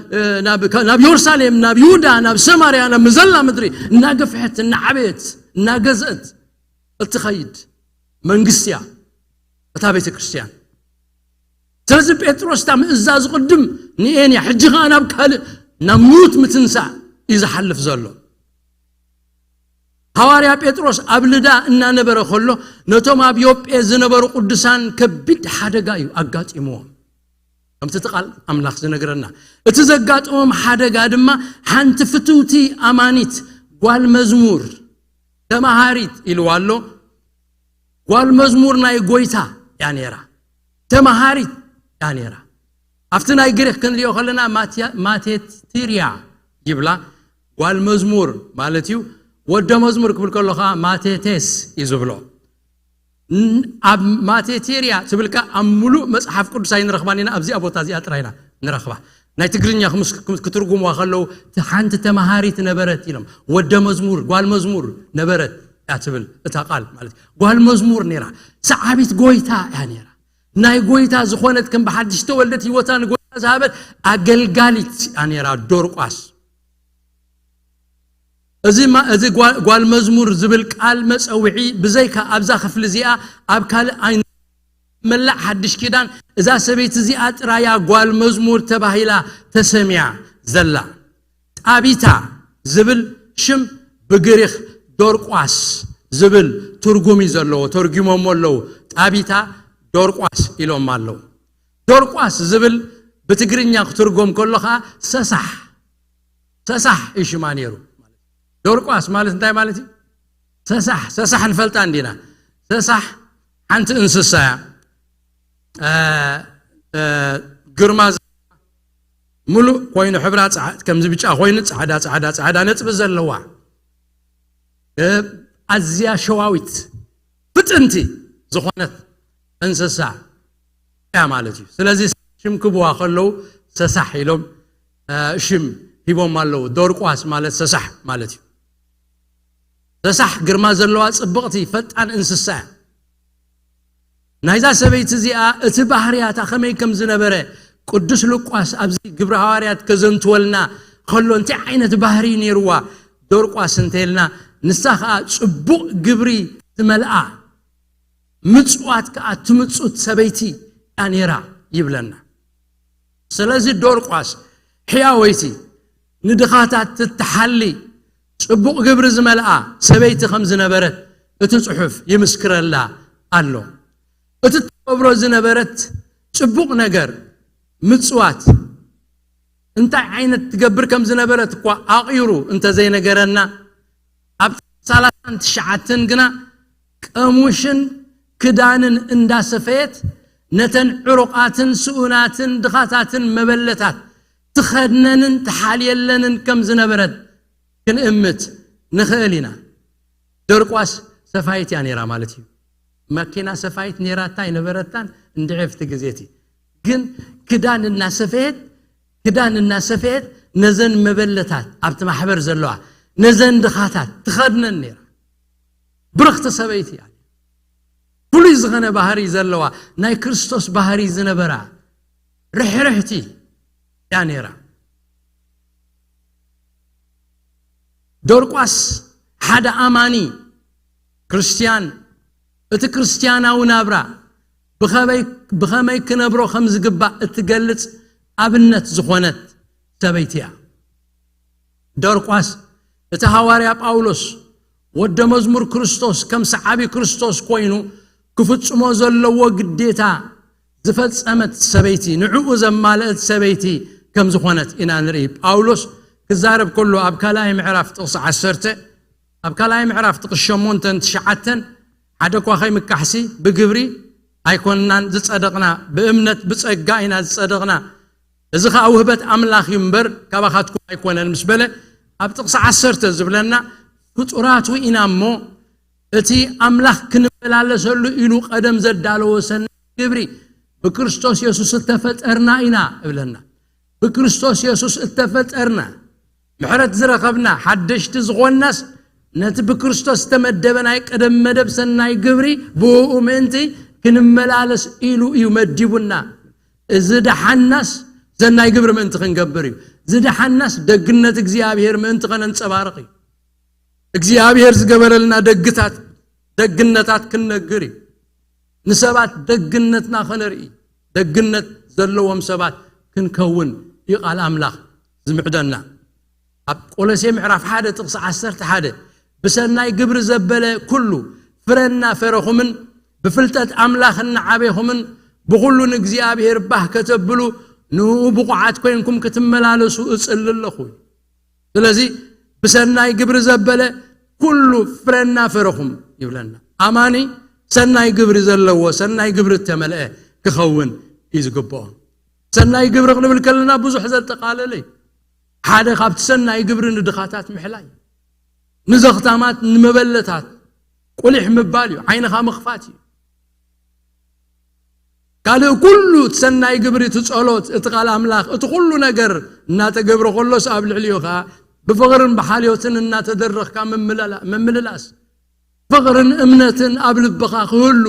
ናብ የሩሳሌም ናብ ይሁዳ ናብ ሰማርያ ናብ ምዘላ ምድሪ እናገፍሐት እናዓበየት እናገዝአት እትኸይድ መንግስቲ እያ እታ ቤተ ክርስቲያን። ስለዚ ጴጥሮስ እታ ምእዛዙ ቅድም ንኤን እያ፣ ሕጂ ኸዓ ናብ ካልእ ናብ ሙት ምትንሳእ እዩ ዝሓልፍ ዘሎ። ሃዋርያ ጴጥሮስ ኣብ ልዳ እናነበረ ከሎ ነቶም ኣብ ዮጴ ዝነበሩ ቅዱሳን ከቢድ ሓደጋ እዩ ኣጋጢምዎም። ከምቲ እቲ ቃል ኣምላኽ ዝነግረና፣ እቲ ዘጋጠሞም ሓደጋ ድማ ሓንቲ ፍትውቲ ኣማኒት ጓል መዝሙር ተማሃሪት ኢልዋ ኣሎ። ጓል መዝሙር ናይ ጎይታ እያ ነይራ። ተማሃሪት እያ ነይራ። ኣብቲ ናይ ግሪክ ክንሪኦ ከለና ማቴቲርያ ይብላ። ጓል መዝሙር ማለት እዩ። ወደ መዝሙር ክብል ከሎ ከዓ ማቴቴስ እዩ ዝብሎ። ኣብ ማቴቴርያ ትብልካ ኣብ ሙሉእ መፅሓፍ ቅዱስ ኣይንረኽባን ኢና። ኣብዚኣ ቦታ እዚኣ ጥራይና ንረኽባ። ናይ ትግርኛ ክትርጉምዋ ከለዉ ሓንቲ ተማሃሪት ነበረት ኢሎም። ወደ መዝሙር ጓል መዝሙር ነበረት እያ ትብል እታ ቃል ማለት ጓል መዝሙር ነይራ። ሰዓቢት ጎይታ እያ ነይራ። ናይ ጎይታ ዝኾነት ከም ብሓድሽ ተወልደት ህይወታ ንጎይታ ዝሃበት ኣገልጋሊት እያ ነይራ። ዶርቋስ እዚ ጓል መዝሙር ዝብል ቃል መፀውዒ ብዘይካ ኣብዛ ክፍሊ እዚኣ ኣብ ካልእ ኣይ መላእ ሓድሽ ኪዳን እዛ ሰበይቲ እዚኣ ጥራያ ጓል መዝሙር ተባሂላ ተሰሚያ ዘላ። ጣቢታ ዝብል ሽም ብግሪኽ ዶርቋስ ዝብል ትርጉም እዩ ዘለዎ። ተርጉሞሞ ኣለዉ። ጣቢታ ዶርቋስ ኢሎም ኣለዉ። ዶርቋስ ዝብል ብትግርኛ ክትርጎም ከሎ ኸዓ ሰሳሕ፣ ሰሳሕ እዩ ሽማ ነይሩ። ዶርቋስ ማለት እንታይ ማለት እዩ? ሰሳሕ፣ ሰሳሕ ንፈልጣ እንዲና። ሰሳሕ ሓንቲ እንስሳ እያ። እ፣ እ፣ ግርማ ዘ-፣ ምሉእ ኮይኑ ሕብራ ጻዕ-፣ ከምዚ ብጫ ኮይኑ ጻዕዳ፣ ጻዕዳ፣ ጻዕዳ ነጥቢ ዘለዋ፣ እ፣ ኣዝያ ሸዋዊት ፍጥንቲ ዝኾነት እንስሳ እያ ማለት እዩ። ስለዚ ሽም ክብዋ ከለዉ ሰሳሕ ኢሎም፣ እ፣ ሽም ሂቦም ኣለዉ። ዶርቋስ ማለት ሰሳሕ ማለት እዩ። ሰሳሕ ግርማ ዘለዋ ጽብቕቲ ፈጣን እንስሳ እያ። ናይዛ ሰበይቲ እዚኣ እቲ ባህርያታ ከመይ ከም ዝነበረ ቅዱስ ሉቃስ ኣብዚ ግብረ ሃዋርያት ከዘንትወልና ከሎ፣ እንታይ ዓይነት ባህሪ ነይርዋ ዶርቋስ እንተልና፣ ንሳ ኸኣ ጽቡቕ ግብሪ ትመልኣ፣ ምጽዋት ከኣ ትምጹት ሰበይቲ እያ ነይራ ይብለና። ስለዚ ዶርቋስ ሕያወይቲ፣ ንድኻታት ትተሓሊ፣ ጽቡቕ ግብሪ ዝመልኣ ሰበይቲ ከም ዝነበረት እቲ ጽሑፍ ይምስክረላ ኣሎ። እቲ ትገብሮ ዝነበረት ጽቡቕ ነገር፣ ምጽዋት፣ እንታይ ዓይነት ትገብር ከም ዝነበረት እኳ ኣቒሩ እንተዘይነገረና፣ ኣብ ሰላሳን ትሽዓተን ግና ቀሙሽን ክዳንን እንዳሰፈየት ነተን ዕሩቓትን ስኡናትን ድኻታትን መበለታት ትኸድነንን ትሓልየለንን ከም ዝነበረት ክንእምት ንኽእል ኢና። ደርቋስ ሰፋይት እያ ነይራ ማለት እዩ። መኪና ሰፋይት ነይራታ ኣይነበረታን እንድዒ ኣብቲ ግዜ እቲ። ግን ክዳን እናሰፈየት፣ ክዳን እናሰፈየት ነዘን መበለታት ኣብቲ ማሕበር ዘለዋ፣ ነዘን ድኻታት ትኸድነን ነይራ። ብርኽቲ ሰበይቲ እያ። ፍሉይ ዝኾነ ባህሪ ዘለዋ፣ ናይ ክርስቶስ ባህሪ ዝነበራ ርሕርሕቲ እያ ነይራ። ዶርቋስ ሓደ ኣማኒ ክርስትያን፣ እቲ ክርስትያናዊ ናብራ ብኸመይ፣ ብኸመይ ክነብሮ ከም ዝግባእ እትገልጽ ኣብነት ዝኾነት ሰበይቲ እያ። ዶርቋስ እቲ ሃዋርያ ጳውሎስ ወደ መዝሙር ክርስቶስ ከም ሰዓቢ ክርስቶስ ኮይኑ ክፍጽሞ ዘለዎ ግዴታ ዝፈጸመት ሰበይቲ፣ ንዕኡ ዘማልአት ሰበይቲ ከም ዝኾነት ኢና ንርኢ። ጳውሎስ ክዛረብ ከሎ ኣብ ካልኣይ ምዕራፍ ጥቕሲ ዓሰርተ፣ ኣብ ካልኣይ ምዕራፍ ጥቕሲ ሸሞንተን ትሽዓተን፣ ሓደ እኳ ከይምካሕሲ ብግብሪ ኣይኮንናን ዝጸደቕና፣ ብእምነት ብጸጋ ኢና ዝጸደቕና፣ እዚ ኸኣ ውህበት ኣምላኽ እዩ እምበር ካባኻትኩም ኣይኮነን ምስ በለ፣ ኣብ ጥቕሲ ዓሰርተ ዝብለና፣ ፍጡራቱ ኢና እሞ፣ እቲ ኣምላኽ ክንመላለሰሉ ኢሉ ቀደም ዘዳለዎ ሰናይ ግብሪ፣ ብክርስቶስ የሱስ እተፈጠርና ኢና እብለና። ብክርስቶስ የሱስ እተፈጠርና፣ ምሕረት ዝረኸብና፣ ሓደሽቲ ዝኾንናስ፣ ነቲ ብክርስቶስ ዝተመደበ ናይ ቀደም መደብ ሰናይ ግብሪ ብእኡ ምእንቲ ክንመላለስ ኢሉ እዩ መዲቡና። እዚ ደሓናስ ሰናይ ግብሪ ምእንቲ ክንገብር እዩ። ዝደሓናስ ደግነት እግዚኣብሔር ምእንቲ ከነንጸባርቕ እዩ። እግዚኣብሔር ዝገበረልና ደግታት፣ ደግነታት ክንነግር እዩ። ንሰባት ደግነትና ከነርኢ፣ ደግነት ዘለዎም ሰባት ክንከውን እዩ ቃል ኣምላኽ ዝምዕደና። ኣብ ቆሎሴ ምዕራፍ ሓደ ጥቕሲ ዓሰርተ ሓደ፣ "ብሰናይ ግብሪ ዘበለ ኩሉ ፍረ እናፈረኹምን ብፍልጠት ኣምላኽ እናዓቤኹምን ብኹሉ ንእግዚኣብሔር ባህ ከተብሉ ንኡ ብቑዓት ኮይንኩም ክትመላለሱ እጽሊ ኣለኹ." ስለዚ ብሰናይ ግብሪ ዘበለ ኩሉ ፍረ እናፈረኹም ይብለና። ኣማኒ ሰናይ ግብሪ ዘለዎ፣ ሰናይ ግብሪ እተመልአ ክኸውን እዩ ዝግብኦ። ሰናይ ግብሪ ክንብል ከለና ብዙሕ ዘጠቓለለ እዩ። ሓደ ካብቲ ሰናይ ግብሪ ንድኻታት ምሕላይ፣ ንዘኽታማት፣ ንመበለታት ቁሊሕ ምባል እዩ፣ ዓይንኻ ምኽፋት እዩ። ካልእ ኩሉ እቲ ሰናይ ግብሪ፣ እቲ ጸሎት፣ እቲ ቃል ኣምላኽ፣ እቲ ኩሉ ነገር እናተገብረ ከሎስ ኣብ ልዕሊኡ ኸኣ ብፍቕርን ብሓልዮትን እናተደረኽካ ምምልላ-፣ ምምልላስ፣ ፍቕርን እምነትን ኣብ ልብኻ ክህሉ፣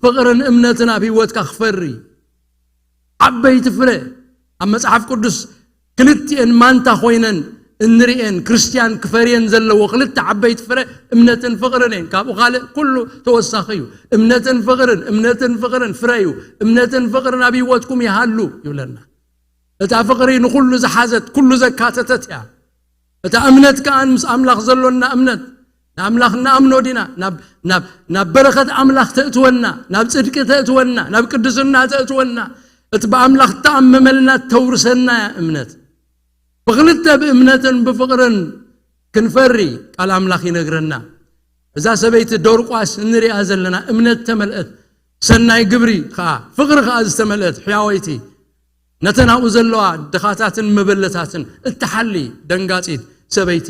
ፍቕርን እምነትን ኣብ ህይወትካ ክፈሪ፣ ዓበይቲ ፍረ ኣብ መጽሓፍ ቅዱስ ክልቲኤን ማንታ ኮይነን እንርእየን ክርስትያን ክፈርየን ዘለዎ ክልተ ዓበይቲ ፍረ እምነትን ፍቕርን እየን። ካብኡ ካልእ ኩሉ ተወሳኺ እዩ። እምነትን ፍቕርን፣ እምነትን ፍቕርን ፍረ እዩ። እምነትን ፍቕርን ኣብ ህይወትኩም ይሃሉ ይብለና። እታ ፍቕሪ ንኹሉ ዝሓዘት፣ ኩሉ ዘካተተት እያ። እታ እምነት ከኣ ምስ ኣምላኽ ዘሎና እምነት፣ ንኣምላኽ እንኣምኖ ዲና፣ ናብ፣ ናብ፣ ናብ በረኸት ኣምላኽ ተእትወና፣ ናብ ጽድቂ ተእትወና፣ ናብ ቅድስና ተእትወና፣ እቲ ብኣምላኽ እተኣመመልና ተውርሰና እያ እምነት። ብኽልተ ብእምነትን ብፍቕርን ክንፈሪ ቃል ኣምላኽ ይነግረና። እዛ ሰበይቲ ዶርቋስ እንሪኣ ዘለና እምነት ተመልአት፣ ሰናይ ግብሪ ኸኣ ፍቕሪ ኸኣ ዝተመልአት ሕያወይቲ፣ ነተን ኣብኡ ዘለዋ ድኻታትን መበለታትን እትሓሊ ደንጋጺት ሰበይቲ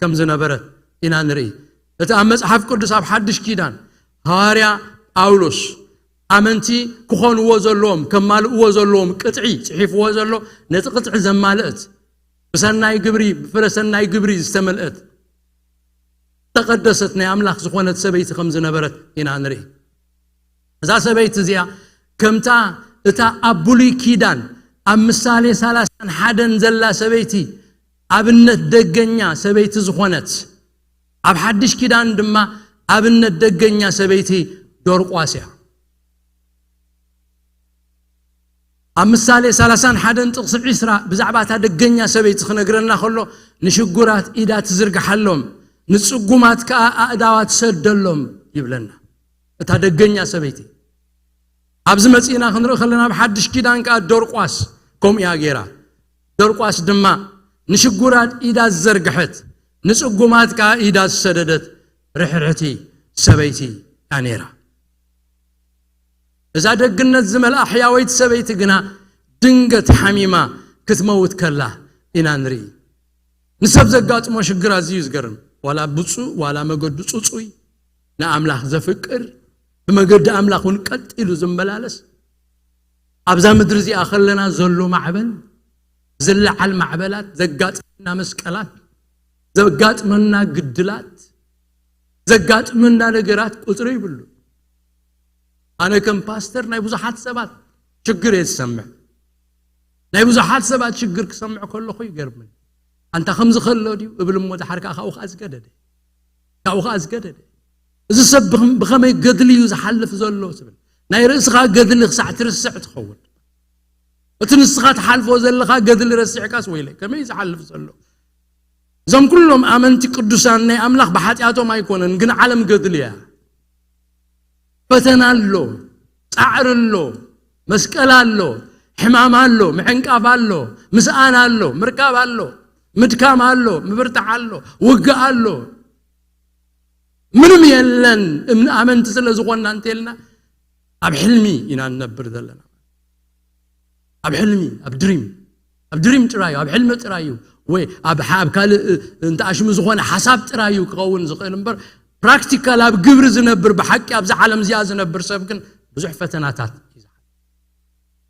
ከም ዝነበረት ኢና ንርኢ። እቲ ኣብ መጽሓፍ ቅዱስ ኣብ ሓድሽ ኪዳን ሃዋርያ ጳውሎስ ኣመንቲ ክኾንዎ ዘለዎም፣ ከማልእዎ ዘለዎም ቅጥዒ ጽሒፍዎ ዘሎ፣ ነቲ ቅጥዒ ዘማልእት፣ ብሰናይ ግብሪ፣ ብፍረ ሰናይ ግብሪ ዝተመልአት፣ ዝተቐደሰት ናይ ኣምላኽ ዝኾነት ሰበይቲ ከም ዝነበረት ኢና ንርኢ። እዛ ሰበይቲ እዚኣ ከምታ እታ ኣብ ብሉይ ኪዳን ኣብ ምሳሌ ሰላሳን ሓደን ዘላ ሰበይቲ ኣብነት ደገኛ ሰበይቲ ዝኾነት፣ ኣብ ሓድሽ ኪዳን ድማ ኣብነት ደገኛ ሰበይቲ ዶርቋስ እያ። ኣብ ምሳሌ ሰላሳን ሓደን ጥቕሲ ዒስራ ብዛዕባ እታ ደገኛ ሰበይቲ ክነግረና ከሎ፣ "ንሽጉራት ኢዳ ትዝርግሓሎም፣ ንጽጉማት ከኣ ኣእዳዋ ትሰደሎም" ይብለና። እታ ደገኛ ሰበይቲ ኣብዚ መጺእና ክንርኢ ከለና፣ ኣብ ሓድሽ ኪዳን ከኣ ዶርቋስ ከምኡ እያ ገይራ። ዶርቋስ ድማ ንሽጉራት ኢዳ ዝዘርግሐት፣ ንጽጉማት ከኣ ኢዳ ዝሰደደት ርሕርሕቲ ሰበይቲ እያ ነይራ። እዛ ደግነት ዝመልኣ ሕያወይቲ ሰበይቲ ግና ድንገት ሓሚማ ክትመውት ከላ ኢና ንርኢ። ንሰብ ዘጋጥሞ ሽግር ኣዝዩ ዝገርም። ዋላ ብፁዕ፣ ዋላ መገዱ ጽጹይ፣ ንኣምላኽ ዘፍቅር፣ ብመገዲ ኣምላኽ እውን ቀጥ ኢሉ ዝመላለስ፣ ኣብዛ ምድሪ እዚኣ ከለና ዘሎ ማዕበል፣ ዝለዓል ማዕበላት፣ ዘጋጥመና መስቀላት፣ ዘጋጥመና ግድላት፣ ዘጋጥመና ነገራት ቁጽሪ ይብሉ። ኣነ ከም ፓስተር ናይ ብዙሓት ሰባት ሽግር እየ ዝሰምዕ። ናይ ብዙሓት ሰባት ሽግር ክሰምዕ ከለኹ ይገርምን። ኣንታ ከምዚ ከሎ ድዩ እብል እሞ፣ ድሓር ከኣ ካብኡ ከኣ ዝገደደ፣ ካብኡ ከኣ ዝገደደ። እዚ ሰብ ብኸም-፣ ብኸመይ ገድሊ እዩ ዝሓልፍ ዘሎ ትብል። ናይ ርእስኻ ገድሊ ክሳዕ ትርስዕ ትኸውን። እቲ ንስኻ ትሓልፎ ዘለኻ ገድሊ ረሲዕካስ፣ ወይለ፣ ከመይ እዩ ዝሓልፍ ዘሎ? እዞም ኩሎም ኣመንቲ ቅዱሳን ናይ ኣምላኽ ብሓጢኣቶም ኣይኮነን፣ ግን ዓለም ገድሊ እያ። ፈተና ኣሎ፣ ጻዕሪ ኣሎ፣ መስቀል ኣሎ፣ ሕማም ኣሎ፣ ምዕንቃፍ ኣሎ፣ ምስኣን ኣሎ፣ ምርካብ ኣሎ፣ ምድካም ኣሎ፣ ምብርታዕ ኣሎ፣ ውግእ ኣሎ። ምንም የለን። እም-፣ ኣመንቲ ስለ ዝኾንና እንተልና ኣብ ሕልሚ ኢና ንነብር ዘለና። ኣብ ሕልሚ፣ ኣብ ድሪም፣ ኣብ ድሪም ጥራዩ፣ ኣብ ሕልሚ ጥራዩ፣ ወይ ኣብ ሓ-፣ ኣብ ካልእ፣ እ፣ እንተ ኣሽሙ ዝኾነ ሓሳብ ጥራዩ ክኸውን ዝኽእል እምበር፣ ፕራክቲካል ኣብ ግብሪ ዝነብር፣ ብሓቂ ኣብዛ ዓለም እዚኣ ዝነብር ሰብ ግን ብዙሕ ፈተናታት እዩ ዝሓልፍ።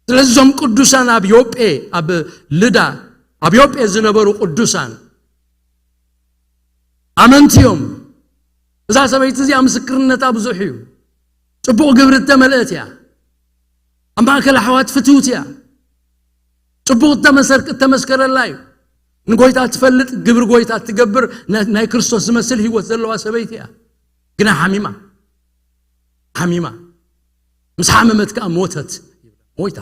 ስለዚ እዞም ቅዱሳን ኣብ ዮጴ፣ ኣብ ልዳ፣ ኣብ ዮጴ ዝነበሩ ቅዱሳን ኣመንቲ እዮም። እዛ ሰበይቲ እዚኣ ምስክርነታ ብዙሕ እዩ። ጽቡቕ ግብሪ እተመልአት እያ። ኣብ ማእከል ኣሕዋት ፍትውቲ እያ። ጽቡቕ እተመሰር-፣ እተመስከረላ እዩ። ንጎይታ ትፈልጥ፣ ግብሪ ጎይታ ትገብር፣ ና-፣ ናይ ክርስቶስ ዝመስል ህይወት ዘለዋ ሰበይቲ እያ። ግና ሓሚማ፣ ሓሚማ፣ ምስ ሓመመት ከኣ ሞተት። ሞይታ።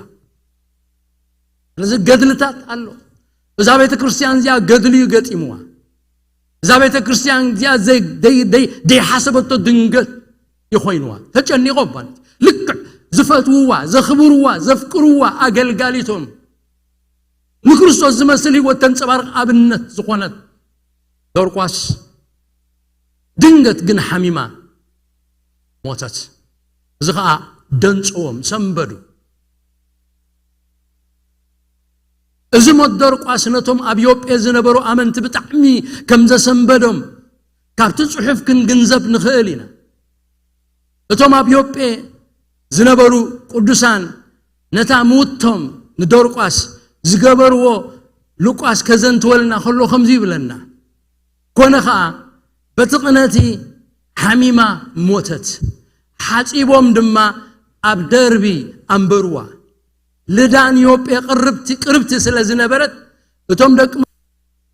ስለዚ ገድልታት ኣሎ። እዛ ቤተ ክርስቲያን እዚኣ ገድሊ እዩ ገጢምዋ። እዛ ቤተ ክርስቲያን እዚኣ ዘይ-፣ ደይ-፣ ደይ-፣ ደይሓሰበቶ ድንገት ይኾይንዋ። ተጨኒቖም ማለት እዩ። ልክዕ ዝፈትውዋ፣ ዘኽብርዋ፣ ዘፍቅርዋ ኣገልጋሊቶም፣ ንክርስቶስ ዝመስል ህይወት ተንጸባርቕ ኣብነት ዝኾነት ዶርቋስ ድንገት ግን ሓሚማ ሞተት። እዚ ኸኣ ደንጽዎም፣ ሰንበዱ። እዚ ሞት ዶርቋስ ነቶም ኣብ ዮጴ ዝነበሩ ኣመንቲ ብጣዕሚ ከም ዘሰንበዶም ካብቲ ጽሑፍ ክንግንዘብ ንኽእል ኢና። እቶም ኣብ ዮጴ ዝነበሩ ቅዱሳን ነታ ምውቶም ንዶርቋስ ዝገበርዎ ሉቃስ ከዘንትወልና ከሎ ከምዚ ይብለና፣ "ኮነ ኸኣ በቲ ቅነቲ ሓሚማ ሞተት፣ ሓጺቦም ድማ ኣብ ደርቢ ኣንበርዋ።" ልዳን ዮጴ ቅርብቲ፣ ቅርብቲ ስለ ዝነበረት፣ እቶም ደቂ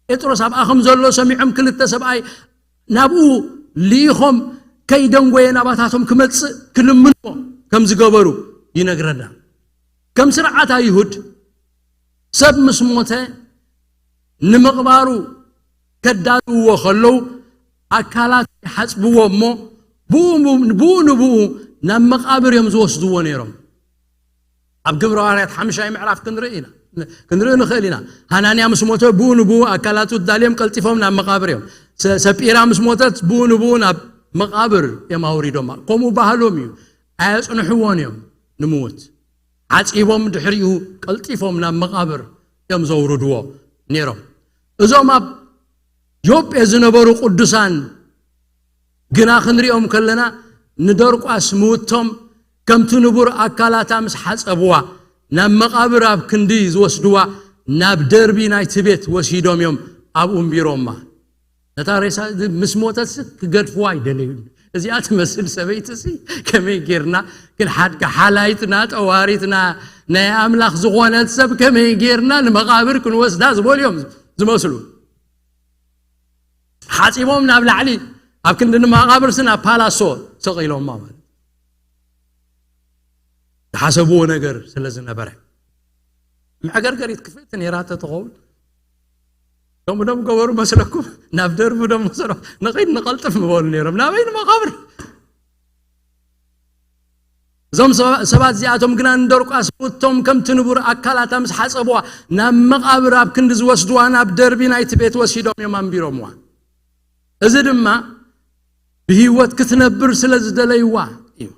ጴጥሮስ ኣብኣ ከም ዘሎ ሰሚዖም ክልተ ሰብኣይ ናብኡ ልኢኾም ከይደንጎየ ናባታቶም ክመጽእ ክልምንዎ ከም ዝገበሩ ይነግረና። ከም ስርዓት ኣይሁድ ሰብ ምስ ሞተ ንምቕባሩ ከዳልውዎ ከለዉ ኣካላት ይሓጽብዎ እሞ ብኡ ብኡ ንብኡ ናብ መቓብር እዮም ዝወስድዎ ነይሮም። ኣብ ግብረ ሃዋርያት ሓምሻይ ምዕራፍ ክንርኢ ኢና ክንርኢ ንኽእል ኢና። ሃናንያ ምስ ሞተ ብኡ ንብኡ ኣካላቱ ዳልዮም ቀልጢፎም ናብ መቓብር እዮም። ሰ- ሰጲራ ምስ ሞተት ብኡ ንብኡ ናብ መቓብር እዮም ኣውሪዶማ። ከምኡ ባህሎም እዩ። ኣየጽንሕዎን እዮም ንምውት። ዓጺቦም ድሕሪኡ ቀልጢፎም ናብ መቓብር እዮም ዘውርድዎ ነይሮም። እዞም ኣብ ዮጴ ዝነበሩ ቅዱሳን ግና ክንሪኦም ከለና ንደርቋስ ምውቶም ከምቲ ንቡር ኣካላታ ምስ ሓጸብዋ ናብ መቓብር ኣብ ክንዲ ዝወስድዋ ናብ ደርቢ ናይቲ ቤት ወሲዶም እዮም ኣብኡ እንቢሮማ። ነታ ሬሳ ምስ ሞተት ክገድፍዋ ኣይደለዩን። እዚኣ ትመስል ሰበይቲ ሲ ከመይ ጌርና ክንሓድጋ ሓላይትና ጠዋሪትና ናይ ኣምላኽ ዝኾነት ሰብ ከመይ ጌርና ንመቓብር ክንወስዳ ዝበሉ እዮም ዝመስሉ። ሓጺቦም ናብ ላዕሊ ኣብ ክንዲ ንመቓብር ስና ፓላሶ ሰቒሎማ ማለት ዝሓሰብዎ ነገር ስለ ዝነበረ መዕገርገሪት ክፍእቲ ነይራ ተትኸውን ደሞ ደም ገበሩ መስለኩም ናብ ደርቡ ደም መሰሎ ንኸይድ ንቐልጥፍ ምበሉ ነይሮም ናበይ ንመቓብር። እዞም ሰባ- ሰባት እዚኣቶም ግና ንደርቋስ ውቶም ከምቲ ንቡር ኣካላታ ምስ ሓጸብዋ ናብ መቓብር ኣብ ክንዲ ዝወስድዋ ናብ ደርቢ ናይቲ ቤት ወሲዶም እዮም ኣንቢሮምዋ። እዚ ድማ ብህይወት ክትነብር ስለ ዝደለይዋ እዩ።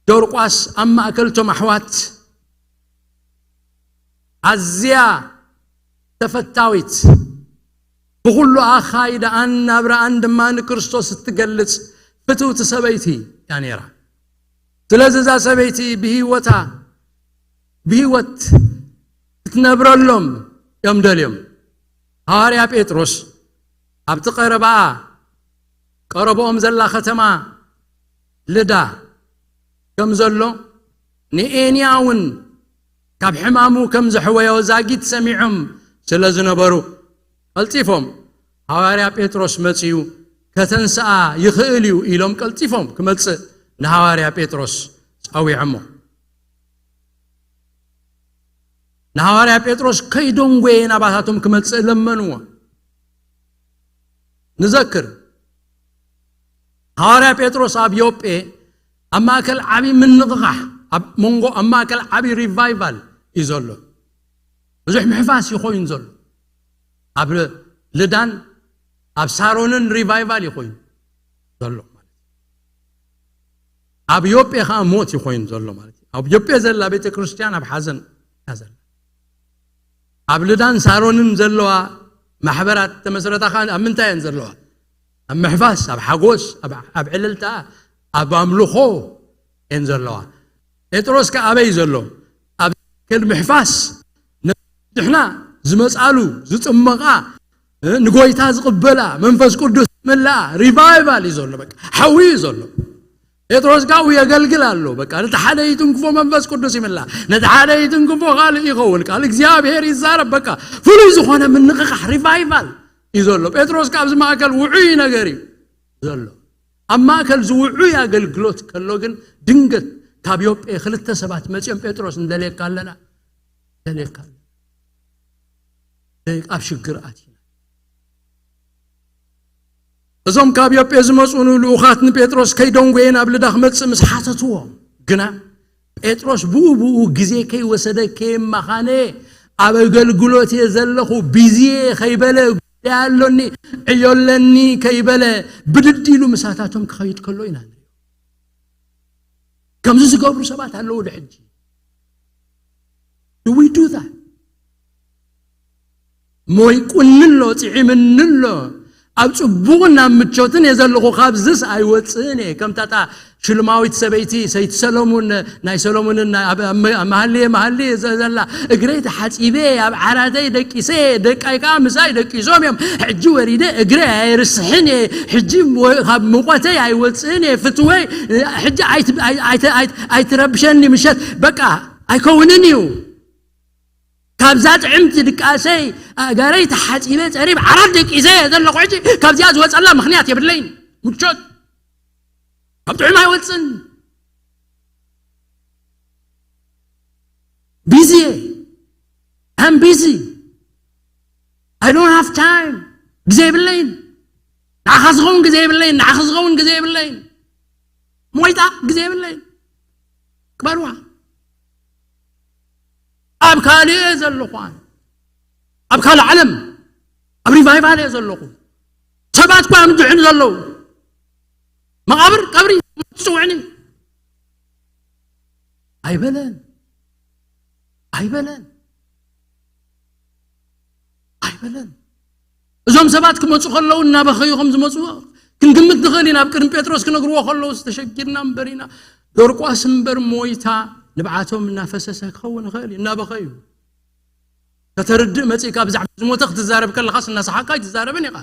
ደርቋስ ኣብ ማእከል እቶም ኣሕዋት ኣዝያ ተፈታዊት ብኹሉ ኣኻይዳኣን ናብራኣን ድማ ንክርስቶስ እትገልጽ ፍትውቲ ሰበይቲ እያ ነይራ። ስለዚ እዛ ሰበይቲ ብህይወታ ብህይወት ክትነብረሎም እዮም ደልዮም። ሃዋርያ ጴጥሮስ ኣብቲ ቀረባኣ ቀረባኦም ዘላ ከተማ ልዳ ከም ዘሎ ንኤንያ እውን ካብ ሕማሙ ከም ዘሕወዮ ዛጊት ሰሚዖም ስለ ዝነበሩ ቀልጢፎም ሃዋርያ ጴጥሮስ መጺኡ ከተንስኣ ይኽእል እዩ ኢሎም ቀልጢፎም ክመጽእ ንሃዋርያ ጴጥሮስ ጸዊዖሞ። ንሃዋርያ ጴጥሮስ ከይደንጎየ ናባታቶም ክመጽእ ለመንዎ። ንዘክር ሃዋርያ ጴጥሮስ ኣብ ዮጴ ኣብ ማእከል ዓቢ ምንቕቓሕ ኣብ መንጎ ኣብ ማእከል ዓቢ ሪቫይቫል እዩ ዘሎ። ብዙሕ ምሕፋስ እዩ ኮይኑ ዘሎ። ኣብ ልዳን ኣብ ሳሮንን ሪቫይቫል እዩ ኮይኑ ዘሎ ማለት እዩ። ኣብ ዮጴ ከዓ ሞት እዩ ኮይኑ ዘሎ ማለት እዩ። ኣብ ዮጴ ዘላ ቤተ ክርስቲያን ኣብ ሓዘን እያ ዘላ። ኣብ ልዳን ሳሮንን ዘለዋ ማሕበራት ተመስረታ ከዓ ኣብ ምንታይ እየን ዘለዋ? ኣብ ምሕፋስ፣ ኣብ ሓጎስ፣ ኣብ ዕልልታ፣ ኣብ ኣምልኾ እየን ዘለዋ። ጴጥሮስ ከ ኣበይ ዘሎ? ኣብ ከል ምሕፋስ ንድሕና ዝመጻሉ ዝጥመቓ ንጎይታ ዝቕበላ መንፈስ ቅዱስ ዝመልኣ ሪቫይቫል እዩ ዘሎ። በቃ ሓዊ እዩ ዘሎ። ጴጥሮስ ካብኡ የገልግል ኣሎ። በቃ ነቲ ሓደ ይትንክፎ መንፈስ ቅዱስ ይምላ፣ ነቲ ሓደ ይትንክፎ ካልእ ይኸውን፣ ቃል እግዚኣብሔር ይዛረብ። በቃ ፍሉይ ዝኾነ ምንቕቓሕ ሪቫይቫል እዩ ዘሎ። ጴጥሮስ ካብዚ ማእከል ውዑይ ነገር እዩ ዘሎ። ኣብ ማእከል ዝውዑይ ኣገልግሎት ከሎ ግን ድንገት ካብ ዮጴ ክልተ ሰባት መጺኦም ጴጥሮስ ንደልየካ ኣለና፣ ንደልየካ ኣለና፣ ኣብ ሽግር ኣቲና። እዞም ካብ ዮጴ ዝመጹ ንልኡኻት ንጴጥሮስ ከይደንጎየ ናብ ልዳ ክመጽእ ምስ ሓተትዎ ግና ጴጥሮስ ብኡ ብኡ ግዜ ከይወሰደ ከየማኻነ ኣብ ኣገልግሎት እየ ዘለኹ ቢዝየ ከይበለ ጉዳይ ኣሎኒ ዕዮ ኣለኒ ከይበለ ብድድ ኢሉ ምሳታቶም ክኸይድ ከሎ ኢና ንሪኦ። ከምዚ ዝገብሩ ሰባት ኣለዉ ዶ ሕጂ? Do we do that? ሞይቁኒ ኣሎ፣ ጥዒምኒ ኣሎ፣ ኣብ ጽቡቕን ኣብ ምቾትን እየ ዘለኹ፣ ካብዝስ ኣይወጽእን እየ። ከምታታ ሽልማዊት ሰበይቲ ሰይቲ ሰሎሙን ናይ ሰሎሙንን ኣብ መሃልየ መሃልየ ዘላ እግረይ ተሓጺበ ኣብ ዓራተይ ደቂሰ ደቃይ ከዓ ምሳይ ደቂሶም እዮም። ሕጂ ወሪደ እግረይ ኣይርስሕን እየ። ሕጂ ካብ ሙቆተይ ኣይወፅእን እየ። ፍትወይ ሕጂ ኣይትረብሸኒ ምሸት በቃ ኣይከውንን እዩ። ካብዛ ጥዕምቲ ድቃሰይ ኣእጋረይ ተሓጺበ ጸሪብ ዓራት ደቂሰ ዘለኹ ሕጂ ካብዚኣ ዝወጸላ ምኽንያት የብለይን። ምቾት ካብ ጥዑም ኣይወጽን። ቢዚ እየ። I'm busy. I don't have time. ግዜ የብለይን። ንዓኻ ዝኸውን ግዜ የብለይን። ንዓኻ ዝኸውን ግዜ የብለይን። ሞይታ ግዜ የብለይን። ክበርዋ ኣብ ካልእ እየ ዘለኹ ኣነ። ኣብ ካልእ ዓለም ኣብ ሪቫይቫል እየ ዘለኹ። ሰባት እኳ እዮም ዝድሕኑ ዘለዉ። መቓብር ቀብሪ ትጽውዕኒ ኣይበለን ኣይበለን ኣይበለን። እዞም ሰባት ክመፁ ከለዉ እናበኸዩ ከም ዝመፁ ክንግምት ንኽእል ኢና። ኣብ ቅድሚ ጴጥሮስ ክነግርዎ ከለዉ ዝተሸጊርና እምበር ኢና። ዶርቋስ እምበር ሞይታ ንብዓቶም እናፈሰሰ ክኸውን ይኽእል እዩ። እናበኸዩ ከተርድእ መፂእካ ብዛዕባ ዝሞተ ክትዛረብ ከለኻስ እናሰሓቅካ ኣይትዛረብን ኢኻ።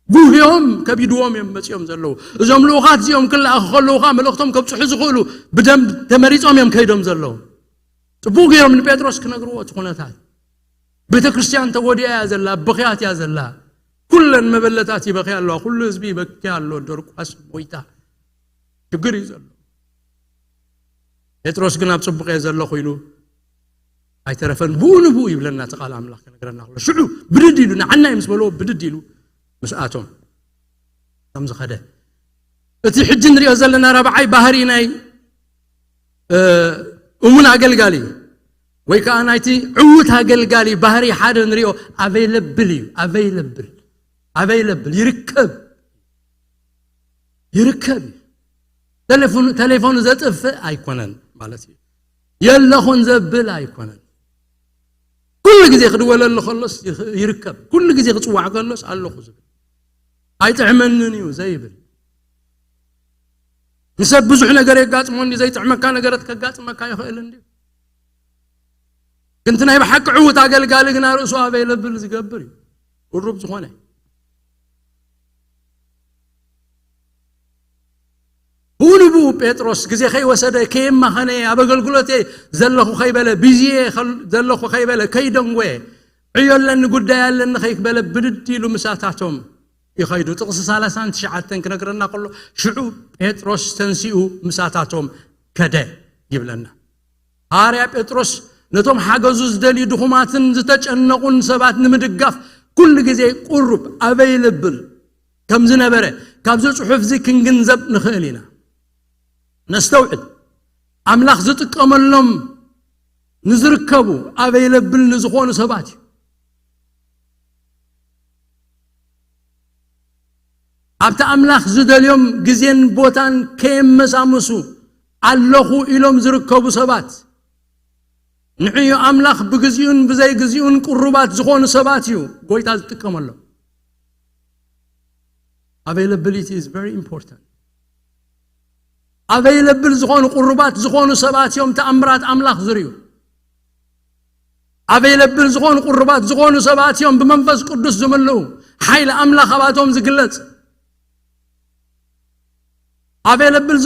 ጉህዮም ከቢድዎም እዮም መፂኦም ዘለዉ። እዞም ልኡኻት እዚኦም ክለኣኹ ከለዉ ኸዓ መልእኽቶም ከብፅሑ ዝኽእሉ ብደንብ ተመሪፆም እዮም ከይዶም ዘለዉ። ፅቡቅ ገይሮም ንጴጥሮስ ክነግርዎ እቲ ኩነታት። ቤተ ክርስቲያን ተጎዲኣ እያ ዘላ፣ ብኽያት እያ ዘላ። ኩለን መበለታት ይበኽያ ኣለዋ፣ ኩሉ ህዝቢ ይበክያ ኣሎ። ዶርቋስ ሞይታ ሽግር እዩ ዘሎ። ጴጥሮስ ግን ኣብ ጽቡቕ እየ ዘለኹ ኢሉ ኣይተረፈን። ብኡ ንብኡ ይብለና እቲ ቃል ኣምላኽ ክነግረና ከሎ ሽዑ ብድድ ኢሉ ንዓና እዩ ምስ በልዎ ብድድ ኢሉ ምስኣቶም ከም ዝኸደ እቲ ሕጂ ንሪኦ ዘለና ራብዓይ ባህሪ ናይ እሙን ኣገልጋሊ ወይ ከዓ ናይቲ ዕዉት ኣገልጋሊ ባህሪ ሓደ ንሪኦ ኣቨይለብል እዩ። ኣቨይለብል ኣቨይለብል ይርከብ ይርከብ እዩ። ቴሌፎኑ ዘጥፍእ ኣይኮነን ማለት እዩ። የለኹን ዘብል ኣይኮነን። ኩሉ ግዜ ክድወለሉ ከሎስ ይርከብ፣ ኩሉ ግዜ ክፅዋዕ ከሎስ ኣለኹ ዝብል። ኣይጥዕመንን እዩ ዘይብል። ንሰብ ብዙሕ ነገር የጋጥሞ እንዲ ዘይጥዕመካ ነገረት ከጋጥመካ ይኽእል እንዲ። ግን እቲ ናይ ብሓቂ ዕዉት ኣገልጋሊ ግና ርእሱ ኣበይ ለብል ዝገብር እዩ። ቅሩብ ዝኾነ ብኡ ንብኡ ጴጥሮስ ግዜ ከይወሰደ ከየማኸነ ኣብ ኣገልግሎት እየ ዘለኹ ከይበለ ብዝየ ዘለኹ ከይበለ ከይደንጎየ ዕዮ ኣለኒ ጉዳይ ኣለኒ ከይበለ ብድድ ኢሉ ምሳታቶም ይኸይዱ። ጥቕሲ ሰላሳን ትሽዓተን ክነግረና ከሎ ሽዑ ጴጥሮስ ተንሲኡ ምሳታቶም ከደ ይብለና። ሃዋርያ ጴጥሮስ ነቶም ሓገዙ ዝደልዩ ድኹማትን ዝተጨነቑን ሰባት ንምድጋፍ ኩሉ ግዜ ቁሩብ ኣቨይለብል ከም ዝነበረ ካብዚ ጽሑፍ እዚ ክንግንዘብ ንኽእል ኢና። ነስተውዕል። ኣምላኽ ዝጥቀመሎም ንዝርከቡ ኣቨይለብል ንዝኾኑ ሰባት እዩ። ኣብቲ ኣምላኽ ዝደልዮም ግዜን ቦታን ከየመሳምሱ ኣለኹ ኢሎም ዝርከቡ ሰባት ንዕዮ ኣምላኽ ብግዚኡን ብዘይግዚኡን ቅሩባት ዝኾኑ ሰባት እዩ ጎይታ ዝጥቀመሎም። Availability is very important. ኣቨይለብል ዝኾኑ ቅሩባት ዝኾኑ ሰባት እዮም ተኣምራት ኣምላኽ ዝርእዩ። ኣቨይለብል ዝኾኑ ቅሩባት ዝኾኑ ሰባት እዮም ብመንፈስ ቅዱስ ዝምልኡ ሓይሊ ኣምላኽ ኣባቶም ዝግለጽ። ኣቨይለብል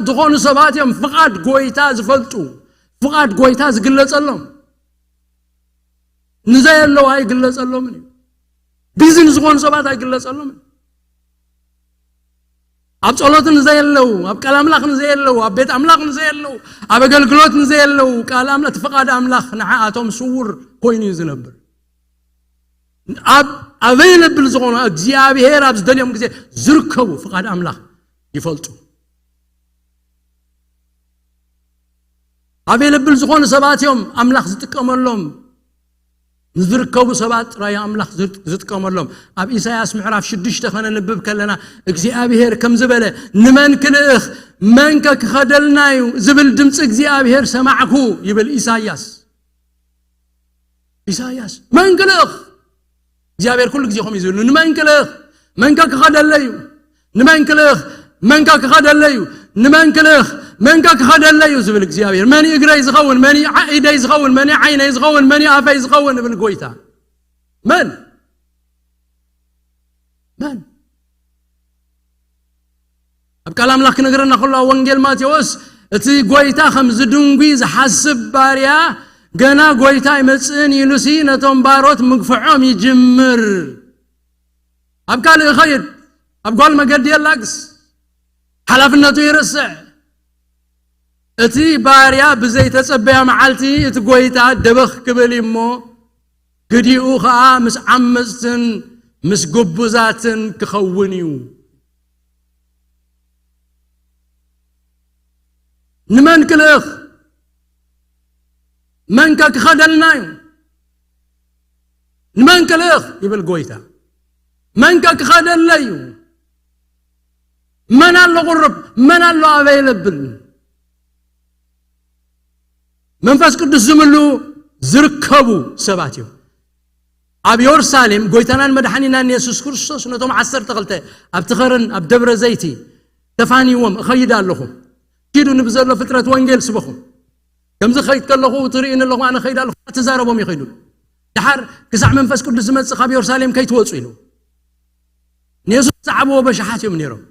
ዝኾኑ ሰባት እዮም ፍቓድ ጎይታ ዝፈልጡ፣ ፍቓድ ጎይታ ዝግለጸሎም። ንዘየለዉ ኣይግለጸሎምን እዩ። ቢዚ ንዝኾኑ ሰባት ኣይግለጸሎምን። ኣብ ጸሎት ንዘየለዉ፣ ኣብ ቃል ኣምላኽ ንዘየለዉ፣ ኣብ ቤት ኣምላኽ ንዘየለዉ፣ ኣብ ኣገልግሎት ንዘየለዉ ቃል ኣምላኽ እቲ ፍቓድ ኣምላኽ ንዓኣቶም ስውር ኮይኑ እዩ ዝነብር። ኣብ ኣቨይለብል ዝኾኑ እግዚኣብሔር ኣብ ዝደልዮም ግዜ ዝርከቡ ፍቓድ ኣምላኽ ይፈልጡ። ኣቨይለብል ዝኾኑ ሰባት እዮም ኣምላኽ ዝጥቀመሎም። ንዝርከቡ ሰባት ጥራይ ኣምላኽ ዝጥቀመሎም። ኣብ ኢሳያስ ምዕራፍ ሽዱሽተ ከነንብብ ከለና እግዚኣብሔር ከም ዝበለ ንመን ክልእኽ መንከ ክኸደልና እዩ ዝብል ድምፂ እግዚኣብሔር ሰማዕኩ ይብል ኢሳያስ። ኢሳያስ መን ክልእኽ እግዚኣብሔር ኩሉ ግዜ ከምኡ እዩ ዝብል ንመን ክልእኽ መንከ ክኸደለይ እዩ ንመን ክልእኽ መንከ ክኸደለይ እዩ ንመን ክልእኽ መንከ ክኸደለይ እዩ ዝብል እግዚኣብሔር መን እግረይ ዝኸውን መን ኢደይ ዝኸውን መን ዓይነይ ዝኸውን መን ኣፈይ ዝኸውን እብል ጎይታ መን መን ኣብ ቃል ኣምላኽ ክነግረና ከሎ ኣብ ወንጌል ማቴዎስ እቲ ጎይታ ከም ዝድንጉ ዝሓስብ ባርያ ገና ጎይታ ኣይመጽእን ኢሉሲ ነቶም ባሮት ምግፍዖም ይጅምር። ኣብ ካልእ ይኸይድ፣ ኣብ ጓል መገዲ የላግስ፣ ሓላፍነቱ ይርስዕ። እቲ ባርያ ብዘይተጸበያ መዓልቲ እቲ ጎይታ ደበኽ ክብል እዩ እሞ፣ ግዲኡ ኸኣ ምስ ዓመጽትን ምስ ግቡዛትን ክኸውን እዩ። ንመን ክልእኽ? መንከ ክኸደልና እዩ? ንመን ክልእኽ ይብል ጎይታ? መንከ ክኸደለይ እዩ? መን ኣሎ ቁርብ? መን ኣሎ ኣበይለብል? መንፈስ ቅዱስ ዝምሉ ዝርከቡ ሰባት እዮም። ኣብ የሩሳሌም ጎይታናን መድሓኒናን የሱስ ክርስቶስ ነቶም ዓሰርተ ክልተ ኣብቲ ኸረን ኣብ ደብረ ዘይቲ ተፋንይዎም፣ "እኸይድ ኣለኹ፣ ኪዱ ንብዘሎ ፍጥረት ወንጌል ስበኹ። ከምዚ ኸይድ ከለኹ ትርእዩኒ ኣለኹ፣ ኣነ ኸይድ ኣለኹ" ተዛረቦም ይኸይዱ። ደሓር ክሳዕ መንፈስ ቅዱስ ዝመጽእ ካብ የሩሳሌም ከይትወጹ ኢሉ። ንየሱስ ዝዓብዎ በሽሓት እዮም ነይሮም።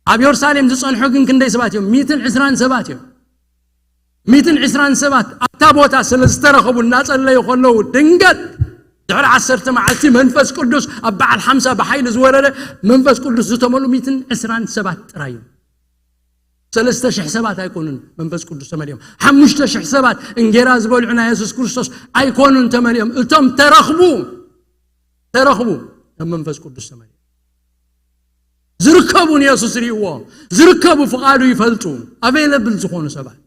ኣብ የሩሳሌም ዝጸንሑ ግን ክንደይ ሰባት እዮም? ሚእትን ዕስራን ሰባት እዮም። ሚእትን ዕስራን ሰባት ኣብታ ቦታ ስለ ዝተረኸቡ እናጸለዩ ከለዉ ድንገት ድሕሪ ዓሰርተ መዓልቲ መንፈስ ቅዱስ ኣብ በዓል ሓምሳ ብሓይሊ ዝወረደ መንፈስ ቅዱስ ዝተመልኡ ሚእትን ዕስራን ሰባት ጥራይ እዮም። ሰለስተ ሽሕ ሰባት ኣይኮኑን መንፈስ ቅዱስ ተመሊኦም። ሓሙሽተ ሽሕ ሰባት እንጌራ ዝበልዑ ናይ የሱስ ክርስቶስ ኣይኮኑን ተመሊኦም። እቶም ተረኽቡ፣ ተረኽቡ፣ ከም መንፈስ ቅዱስ ተመሊኦም። ዝርከቡ ንየሱስ ርእይዎ፣ ዝርከቡ ፍቓዱ ይፈልጡ። ኣቬይለብል ዝኾኑ ሰባት።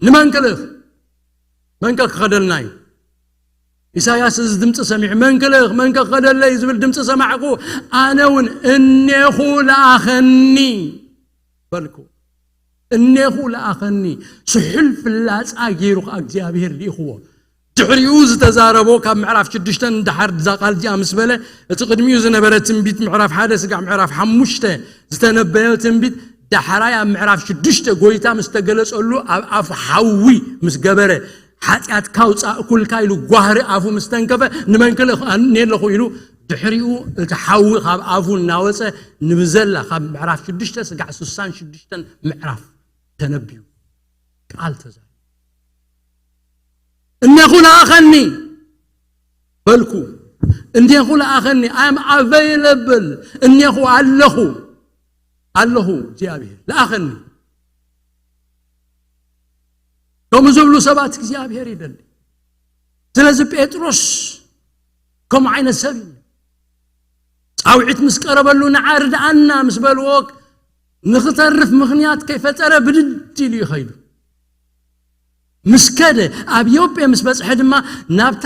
ንመን ክልእኽ? መንከ ክኸደልና እዩ? ኢሳያስ እዚ ድምፂ ሰሚዑ፣ "መን ክልእኽ? መን ክኸደለይ?" ዝብል ድምፂ ሰማዕኩ። ኣነ እውን፣ "እኔኹ ለኣኸኒ" በልኩ። "እኔኹ ለኣኸኒ" ስሑል ፍላጻ ገይሩ ከኣ እግዚኣብሔር ልኢኽዎ። ድሕሪኡ ዝተዛረቦ ካብ ምዕራፍ ሽዱሽተ ንደሓር እዛ ቃል እዚኣ ምስ በለ፣ እቲ ቅድሚኡ ዝነበረ ትንቢት ምዕራፍ ሓደ ስጋዕ ምዕራፍ ሓሙሽተ ዝተነበዮ ትንቢት ዳሕራይ ኣብ ምዕራፍ ሽዱሽተ ጎይታ ምስ ተገለጸሉ ኣብ ኣፉ ሓዊ ምስ ገበረ፣ "ሓጢኣትካ ውጻእ እኩልካ" ኢሉ ጓህሪ ኣፉ ምስ ተንከፈ፣ "ንመን ክልእኽ ኣነ ኣለኹ" ኢሉ ድሕሪኡ እቲ ሓዊ ካብ ኣፉ እናወጸ ንብዘላ ካብ ምዕራፍ ሽዱሽተ ስጋዕ ስሳን ሽዱሽተን ምዕራፍ ተነብዩ ቃል ተዛሪቡ። "እኔኹ ለኣኸኒ" በልኩ። "እኔኹ ለኣኸኒ" I'm available። እኔኹ ኣለኹ፣ ኣለኹ እግዚኣብሔር ለኣኸኒ። ከምኡ ዝብሉ ሰባት እግዚኣብሔር ይደሊ። ስለዚ ጴጥሮስ ከምኡ ዓይነት ሰብ እዩ። ጻውዒት ምስ ቀረበሉ፣ "ንዓ ርድኣና" ምስ በልዎ፣ ንኽተርፍ ምኽንያት ከይፈጠረ ብድድ ኢሉ ይኸይዱ። ምስ ከደ፣ ኣብ ዮጴ ምስ በጽሐ ድማ፣ ናብታ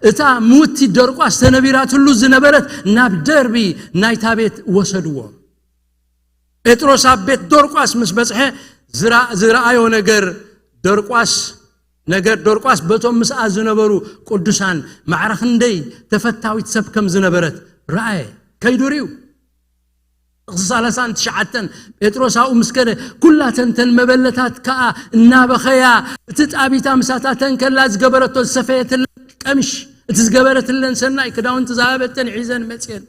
እታ ምውቲ ደርቋስ ተነቢራትሉ ዝነበረት ናብ ደርቢ ናይታ ቤት ወሰድዎ። ጴጥሮስ ኣብ ቤት ዶርቋስ ምስ በጽሐ፣ ዝራ-፣ ዝረኣዮ ነገር ደርቋስ፣ ነገር ዶርቋስ በቶም ምስኣ ዝነበሩ ቅዱሳን ማዕረ ክንደይ ተፈታዊት ሰብ ከም ዝነበረት ረኣየ። ከይዱ ርእዩ። ጥቕሲ ሰላሳን ትሽዓተን፣ ጴጥሮስ ኣብኡ ምስ ከደ፣ ኩላተን እተን መበለታት ከኣ እናበኸያ፣ እቲ ጣቢታ ምሳታተን ከላ ዝገበረቶ ዝሰፈየትለን ቀምሽ፣ እቲ ዝገበረትለን ሰናይ ክዳውንቲ ዝሃበተን ሒዘን መጽየን።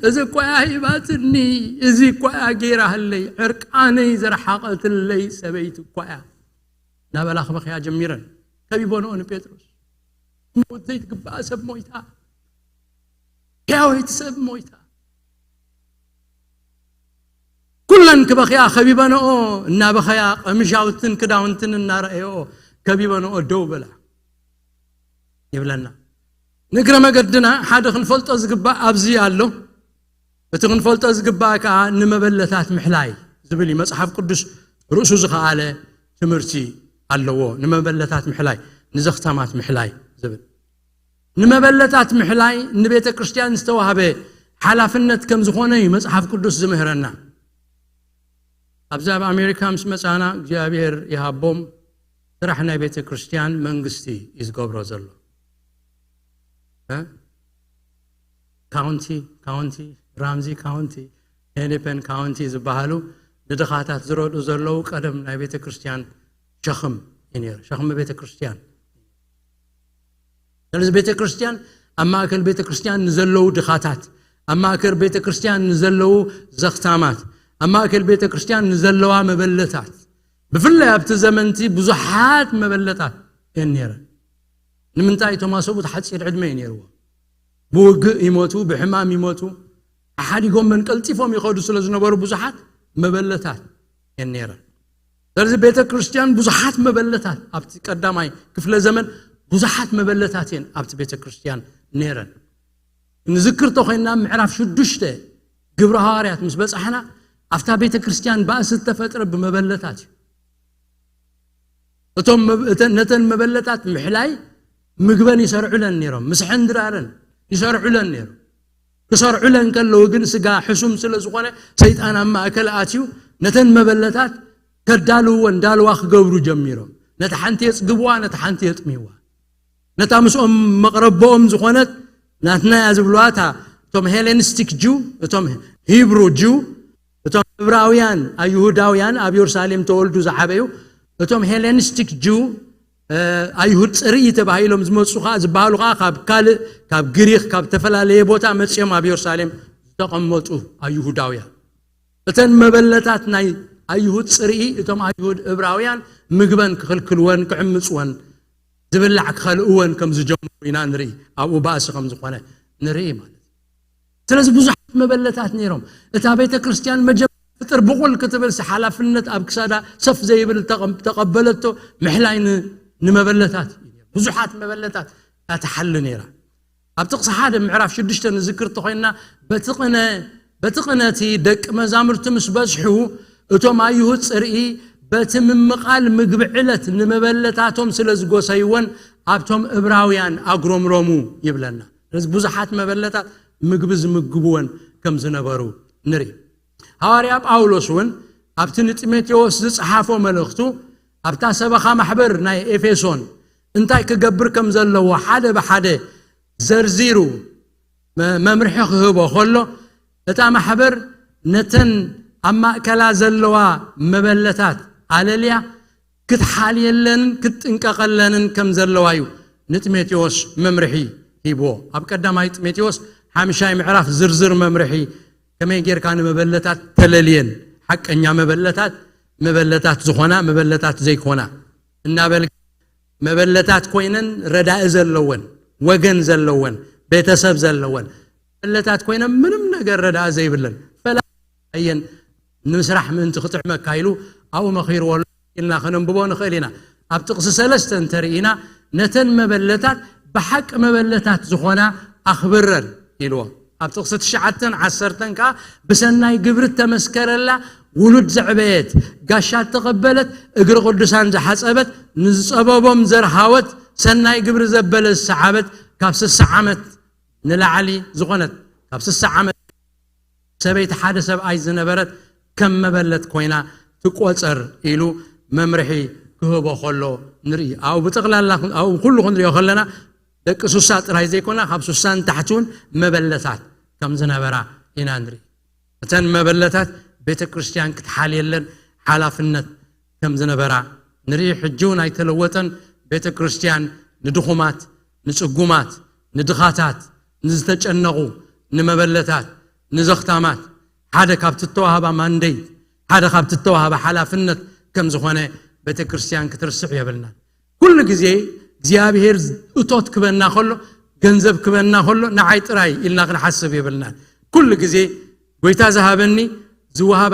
"እዚ እኳ እያ ሂባትኒ፣ እዚ እኳ እያ ገይራህለይ፣ ዕርቃነይ ዘርሓቐትለይ ሰበይቲ እኳ እያ" እናበላ ክበኽያ ጀሚረን። ከቢበንኦ ንጴጥሮስ፣ "ሞት ዘይትግባኣ ሰብ ሞይታ፣ ሕያወይቲ ሰብ ሞይታ" ኩለን ክበኽያ ከቢበንኦ እናበኸያ፣ ቀምሻውትን ክዳውንትን እናረኣየኦ ከቢበንኦ ደው በላ ይብለና። ንእግረ መገድና ሓደ ክንፈልጦ ዝግባእ ኣብዚ ኣሎ። እቲ ክንፈልጦ ዝግባእ ከኣ ንመበለታት ምሕላይ ዝብል እዩ። መጽሓፍ ቅዱስ ርእሱ ዝኸኣለ ትምህርቲ ኣለዎ። ንመበለታት ምሕላይ፣ ንዘኽታማት ምሕላይ ዝብል። ንመበለታት ምሕላይ ንቤተ ክርስቲያን ዝተዋህበ ሓላፍነት ከም ዝኾነ እዩ መጽሓፍ ቅዱስ ዝምህረና። ኣብዚ ኣብ ኣሜሪካ ምስ መጻና እግዚኣብሔር ይሃቦም ስራሕ ናይ ቤተ ክርስቲያን መንግስቲ እዩ ዝገብሮ ዘሎ። እ? ካውንቲ፣ ካውንቲ፣ ራምዚ ካውንቲ፣ ሄኒፐን ካውንቲ ዝበሃሉ ንድኻታት ዝረድኡ ዘለዉ ቀደም ናይ ቤተ ክርስቲያን ሸኽም እዩ ነይሩ። ሸኽሚ ቤተ ክርስቲያን። ስለዚ ቤተ ክርስቲያን ኣብ ማእከል ቤተ ክርስቲያን ንዘለዉ ድኻታት፣ ኣብ ማእከል ቤተ ክርስቲያን ንዘለዉ ዘኽታማት፣ ኣብ ማእከል ቤተ ክርስቲያን ንዘለዋ መበለታት፣ ብፍላይ ኣብቲ ዘመንቲ ብዙሓት መበለታት እየን ነይረን። ንምንታይ? እቶም ኣሰብኡት ሓፂር ዕድመ እዩ ነይርዎ። ብውግእ ይሞቱ፣ ብሕማም ይሞቱ። ሓዲጎም መን ቀልጢፎም ይኸዱ ስለ ዝነበሩ ብዙሓት መበለታት እየን ነይረን። ስለዚ ቤተ ክርስቲያን ብዙሓት መበለታት ኣብቲ ቀዳማይ ክፍለ ዘመን ብዙሓት መበለታት እየን ኣብቲ ቤተ ክርስቲያን ነይረን። ንዝክር ተኾይንና ምዕራፍ ሽዱሽተ ግብረ ሃዋርያት ምስ በጻሕና ኣብታ ቤተ ክርስቲያን ባእሲ ዝተፈጥረ ብመበለታት እዩ። እቶም መብ- እተን- ነተን መበለታት ምሕላይ ምግበን ይሰርዑለን ነይሮም፣ ምስሐን ድራረን ይሰርዑለን ነይሮም። ክሰርዑለን ከለዉ ግን ስጋ ሕሱም ስለ ዝኾነ ሰይጣን ኣብ ማእከል ኣትዩ ነተን መበለታት ከዳልውወን ዳልዋ ክገብሩ ጀሚሮም። ነቲ ሓንቲ የጽግብዋ፣ ነቲ ሓንቲ የጥምይዋ። ነታ ምስኦም መቕረቦኦም ዝኾነት ናትና እያ ዝብልዋ እታ እቶም ሄሌኒስቲክ ጅው፣ እቶም ሂብሩ ጅው፣ እቶም ዕብራውያን ኣይሁዳውያን ኣብ የሩሳሌም ተወልዱ ዝዓበዩ እቶም ሄሌኒስቲክ ጅው እ፣ ኣይሁድ ጽርኢ ተባሂሎም ዝመፁ ከዓ ዝበሃሉ ከዓ ካብ ካልእ ካብ ግሪክ ካብ ዝተፈላለየ ቦታ መፅኦም ኣብ የሩሳሌም ዝተቐመጡ ኣይሁዳውያን እተን መበለታት ናይ ኣይሁድ ጽርኢ እቶም ኣይሁድ ዕብራውያን ምግበን ክኽልክልወን ክዕምፅወን ዝብላዕ ክኸልእወን ከም ዝጀምሩ ኢና ንርኢ። ኣብኡ ባእሲ ከም ዝኾነ ንርኢ ማለት እዩ። ስለዚ ብዙሓት መበለታት ነይሮም። እታ ቤተ ክርስቲያን መጀመርያ ፍጥር ብቑል ክትብል ሓላፍነት ኣብ ክሳዳ ሰፍ ዘይብል ተቐም- ተቐበለቶ። ምሕላይ ን- ንመበለታት እዩ። ብዙሓት መበለታት እያ ትሓሊ ነይራ። ኣብ ጥቕሲ ሓደ ምዕራፍ ሽዱሽተ ንዝክር ተኾይንና በቲ ቅነ በቲ ቅነቲ ደቂ መዛሙርቲ ምስ በዝሑ እቶም ኣይሁድ ጽርኢ በቲ ምምቓል ምግቢ ዕለት ንመበለታቶም ስለ ዝጎሰይወን ኣብቶም እብራውያን ኣጉረምረሙ ይብለና። ስለዚ ብዙሓት መበለታት ምግቢ ዝምግብወን ከም ዝነበሩ ንርኢ። ሃዋርያ ጳውሎስ እውን ኣብቲ ንጢሞቴዎስ ዝጸሓፎ መልእኽቱ ኣብታ ሰበኻ ማሕበር ናይ ኤፌሶን እንታይ ክገብር ከም ዘለዎ ሓደ ብሓደ ዘርዚሩ መ- መምርሒ ክህቦ ከሎ እታ ማሕበር ነተን ኣብ ማእከላ ዘለዋ መበለታት ኣለልያ ክትሓልየለንን ክትጥንቀቐለንን ከም ዘለዋ እዩ ንጢሞቴዎስ መምርሒ ሂብዎ። ኣብ ቀዳማይ ጢሞቴዎስ ሓምሻይ ምዕራፍ ዝርዝር መምርሒ ከመይ ጌርካ ንመበለታት ተለልየን፣ ሓቀኛ መበለታት፣ መበለታት ዝኾና፣ መበለታት ዘይኮና እናበል መበለታት ኮይነን ረዳኢ ዘለወን፣ ወገን ዘለወን፣ ቤተሰብ ዘለወን መበለታት ኮይነን ምንም ነገር ረዳኢ ዘይብለን ፈላ እየን ንምስራሕ ምእንቲ ክጥዕመካ ኢሉ ኣብኡ መኺርዎ ኣሎ ኢልና ከነንብቦ ንኽእል ኢና። ኣብ ጥቕሲ ሰለስተ እንተርኢና ነተን መበለታት ብሓቂ መበለታት ዝኾና ኣኽብረን ኢልዎ። ኣብ ጥቕሲ ትሽዓተን ዓሰርተን ከዓ ብሰናይ ግብሪ እተመስከረላ ውሉድ ዘዕበየት ጋሻ እተቐበለት እግሪ ቅዱሳን ዝሓጸበት ንዝጸበቦም ዘርሃወት ሰናይ ግብሪ ዘበለ ዝሰዓበት ካብ ስሳ ዓመት ንላዕሊ ዝኾነት ካብ ስሳ ዓመት ሰበይቲ ሓደ ሰብኣይ ዝነበረት ከም መበለት ኮይና ትቆጸር ኢሉ መምርሒ ክህቦ ከሎ ንርኢ። ኣብኡ ብጠቕላላ ኣብኡ ኩሉ ክንሪኦ ከለና ደቂ ሱሳ ጥራይ ዘይኮና ካብ ሱሳ ንታሕቲ እውን መበለታት ከም ዝነበራ ኢና ንርኢ። እተን መበለታት ቤተ ክርስቲያን ክትሓልየለን ሓላፍነት ከም ዝነበራ ንርኢ። ሕጂ እውን ኣይተለወጠን። ቤተ ክርስቲያን ንድኹማት፣ ንጽጉማት፣ ንድኻታት፣ ንዝተጨነቑ፣ ንመበለታት፣ ንዘኽታማት ሓደ ካብቲ እተዋህባ ማንደይት ሓደ ካብቲ እተዋህባ ሓላፍነት ከም ዝኾነ ቤተ ክርስቲያን ክትርስዕ የብልናን። ኩሉ ግዜ እግዚኣብሔር እቶት ክበና ከሎ ገንዘብ ክበና ከሎ ንዓይ ጥራይ ኢልና ክንሓስብ የብልናን። ኩሉ ግዜ ጎይታ ዝሃበኒ ዝወሃብ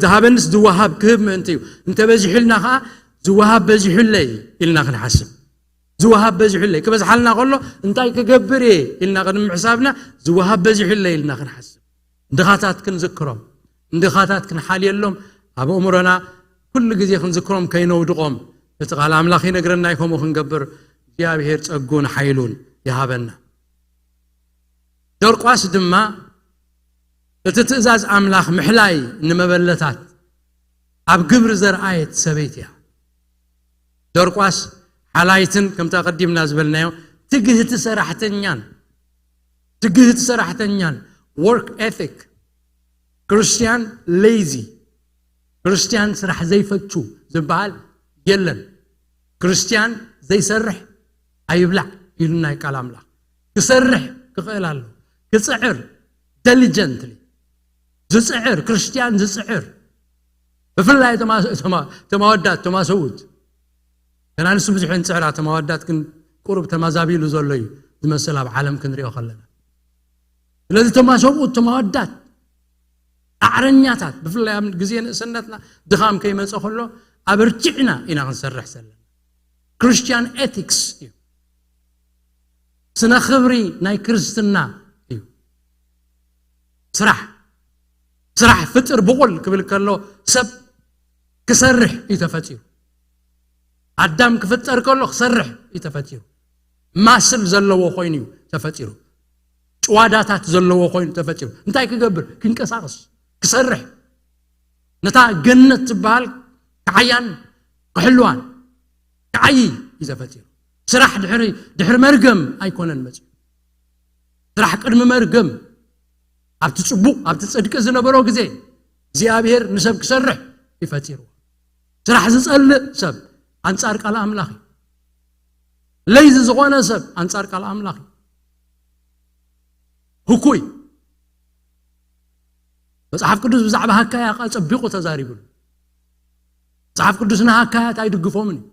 ዝሃበንስ ዝወሃብ ክህብ ምእንቲ እዩ። እንተበዚሑልና ከዓ ዝወሃብ በዚሑለይ ኢልና ክንሓስብ። ዝወሃብ በዚሑለይ ክበዝሓልና ከሎ እንታይ ክገብር እየ ኢልና ቅድሚ ምሕሳብና ዝወሃብ በዚሑለይ ኢልና ክንሓስብ። ንድኻታት ክንዝክሮም፣ ንድኻታት ክንሓልየሎም ኣብ ኣእምሮና ኩሉ ግዜ ክንዝክሮም ከይነውድቖም እቲ ቃል ኣምላኽ ይነግረና እዩ። ከምኡ ክንገብር እግዚኣብሔር ጸጉን ሓይሉን ይሃበና። ደርቋስ ድማ እቲ ትእዛዝ ኣምላኽ ምሕላይ ንመበለታት ኣብ ግብሪ ዘርኣየት ሰበይቲ እያ። ደርቋስ ሓላይትን ከምታ ቀዲምና ዝበልናዮ ትግህቲ ሰራሕተኛን ትግህቲ ሰራሕተኛን work ethic ክርስቲያን ሌዚ ክርስቲያን ስራሕ ዘይፈቱ ዝበሃል የለን። ክርስቲያን ዘይሰርሕ ኣይብላዕ ኢሉና ቃል ኣምላኽ። ክሰርሕ ክኽእል ኣሎ። ክፅዕር diligently ዝፅዕር ክርስቲያን ዝፅዕር ብፍላይ ተማወዳት ተማሰውት ገና ንሱ ብዙሕ ንፅዕር፣ እቶም ኣወዳት ግን ቁሩብ ተማዛቢሉ ዘሎ እዩ ዝመስል ኣብ ዓለም ክንሪኦ ከለና። ስለዚ እቶም ኣሰብኡት፣ እቶም ኣወዳት ጣዕረኛታት፣ ብፍላይ ኣብ ግዜ ንእስነትና ድኻም ከይመፀ ከሎ ኣበርቲዕና ኢና ክንሰርሕ ዘለና። ክርስቲያን ኤቲክስ እዩ። ስነ ክብሪ ናይ ክርስትና እዩ። ስራሕ፣ ስራሕ ፍጥር ብቑል ክብል ከሎ ሰብ ክሰርሕ እዩ ተፈጢሩ። ኣዳም ክፍጠር ከሎ ክሰርሕ እዩ ተፈጢሩ። ማስል ዘለዎ ኮይኑ እዩ ተፈጢሩ። ጭዋዳታት ዘለዎ ኮይኑ ተፈጢሩ። እንታይ ክገብር? ክንቀሳቐስ፣ ክሰርሕ። ነታ ገነት ትበሃል ክዓያን ክሕልዋን፣ ክዓይ እዩ ተፈጢሩ። ስራሕ ድሕሪ፣ ድሕሪ መርገም ኣይኮነን መፅኡ። ስራሕ ቅድሚ መርገም፣ ኣብቲ ፅቡቕ፣ ኣብቲ ፅድቂ ዝነበሮ ግዜ እግዚኣብሔር ንሰብ ክሰርሕ ይፈጢሩ። ስራሕ ዝጸልእ ሰብ ኣንጻር ቃል ኣምላኽ እዩ። ለይዚ ዝኾነ ሰብ ኣንጻር ቃል ኣምላኽ እዩ። ህኩይ። መጽሓፍ ቅዱስ ብዛዕባ ሃካያ ቃ ጸቢቑ ተዛሪቡሉ። መጽሓፍ ቅዱስ ንሃካያት ኣይድግፎምን እዩ።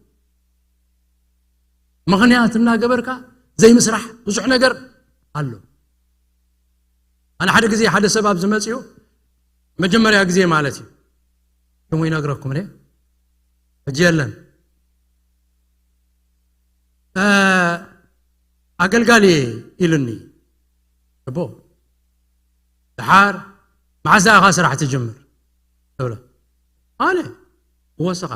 ምኽንያት እናገበርካ ዘይምስራሕ ብዙሕ ነገር ኣሎ። ኣነ ሓደ ግዜ ሓደ ሰብ ኣብ ዝመጽኡ፣ መጀመርያ ግዜ ማለት እዩ፣ ሽሙ ይነግረኩም እኔ፣ ሕጂ የለን። እ፣ ኣገልጋሊ ኢሉኒ። እቦ፣ ደሓር መዓዝ ኢኻ ስራሕ ትጅምር? እብሎ። ኣነ፣ እወ፣ ስኻ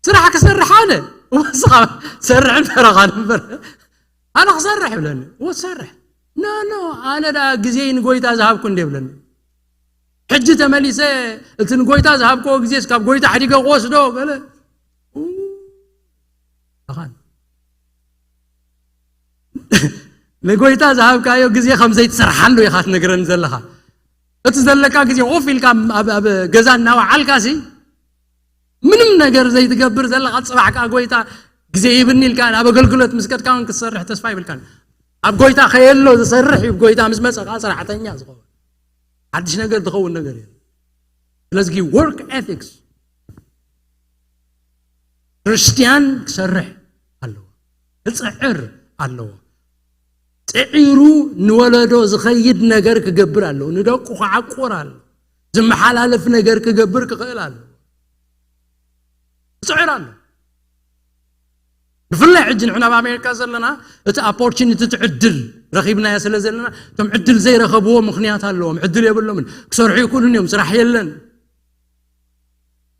ስራሕ ክሰርሕ ኣነ፣ እወ፣ ስኻ ሰርሕ እምበረኻ እምበር፣ ኣነ ክሰርሕ ይብለኒ። እወ፣ ትሰርሕ። ኖ፣ ኖ፣ ኣነ ደኣ ግዜይ ንጎይታ ዝሃብኩ እንደ ይብለኒ። ሕጂ ተመሊሰ እቲ ንጎይታ ዝሃብክዎ ግዜስ ካብ ጎይታ ሓዲገ ክወስዶ? ገለ። ኡ፣ ኣኻን። ንጎይታ ዝሃብካዮ ግዜ ከም ዘይትሰርሓሉ ኢኻ ትነግረኒ ዘለኻ። እቲ ዘለካ ግዜ ኮፍ ኢልካ ኣብ፣ ኣብ ገዛ እናወዓልካ ሲ ምንም ነገር ዘይትገብር ዘለኻ፣ ጽባሕ ከኣ ጎይታ ግዜ ይብኒ ኢልካ ኣብ ኣገልግሎት ምስ ከድካ እውን ክትሰርሕ ተስፋ ይብልካን። ኣብ ጎይታ ከየሎ ዝሰርሕ እዩ፣ ጎይታ ምስ መጸ ከኣ ሰራሕተኛ ዝኸውን። ሓድሽ ነገር ዝኸውን ነገር የለን። ስለዚ ወርክ ኤቲክስ፣ ክርስቲያን ክሰርሕ ኣለዎ፣ ክጽዕር ኣለዎ። ጽዒሩ ንወለዶ ዝኸይድ ነገር ክገብር ኣለዎ፣ ንደቁ ክዓቁር ኣለዎ፣ ዝመሓላለፍ ነገር ክገብር ክኽእል ኣለዎ። ክጽዕር ኣለዎ። ብፍላይ ሕጂ ንሕና ኣብ ኣሜሪካ ዘለና እቲ ኦፖርቹኒቲ፣ እቲ ዕድል ረኺብናዮ ስለ ዘለና፣ እቶም ዕድል ዘይረኸብዎ ምኽንያት ኣለዎም። ዕድል የብሎምን። ክሰርሑ ይክእሉን እዮም። ስራሕ የለን።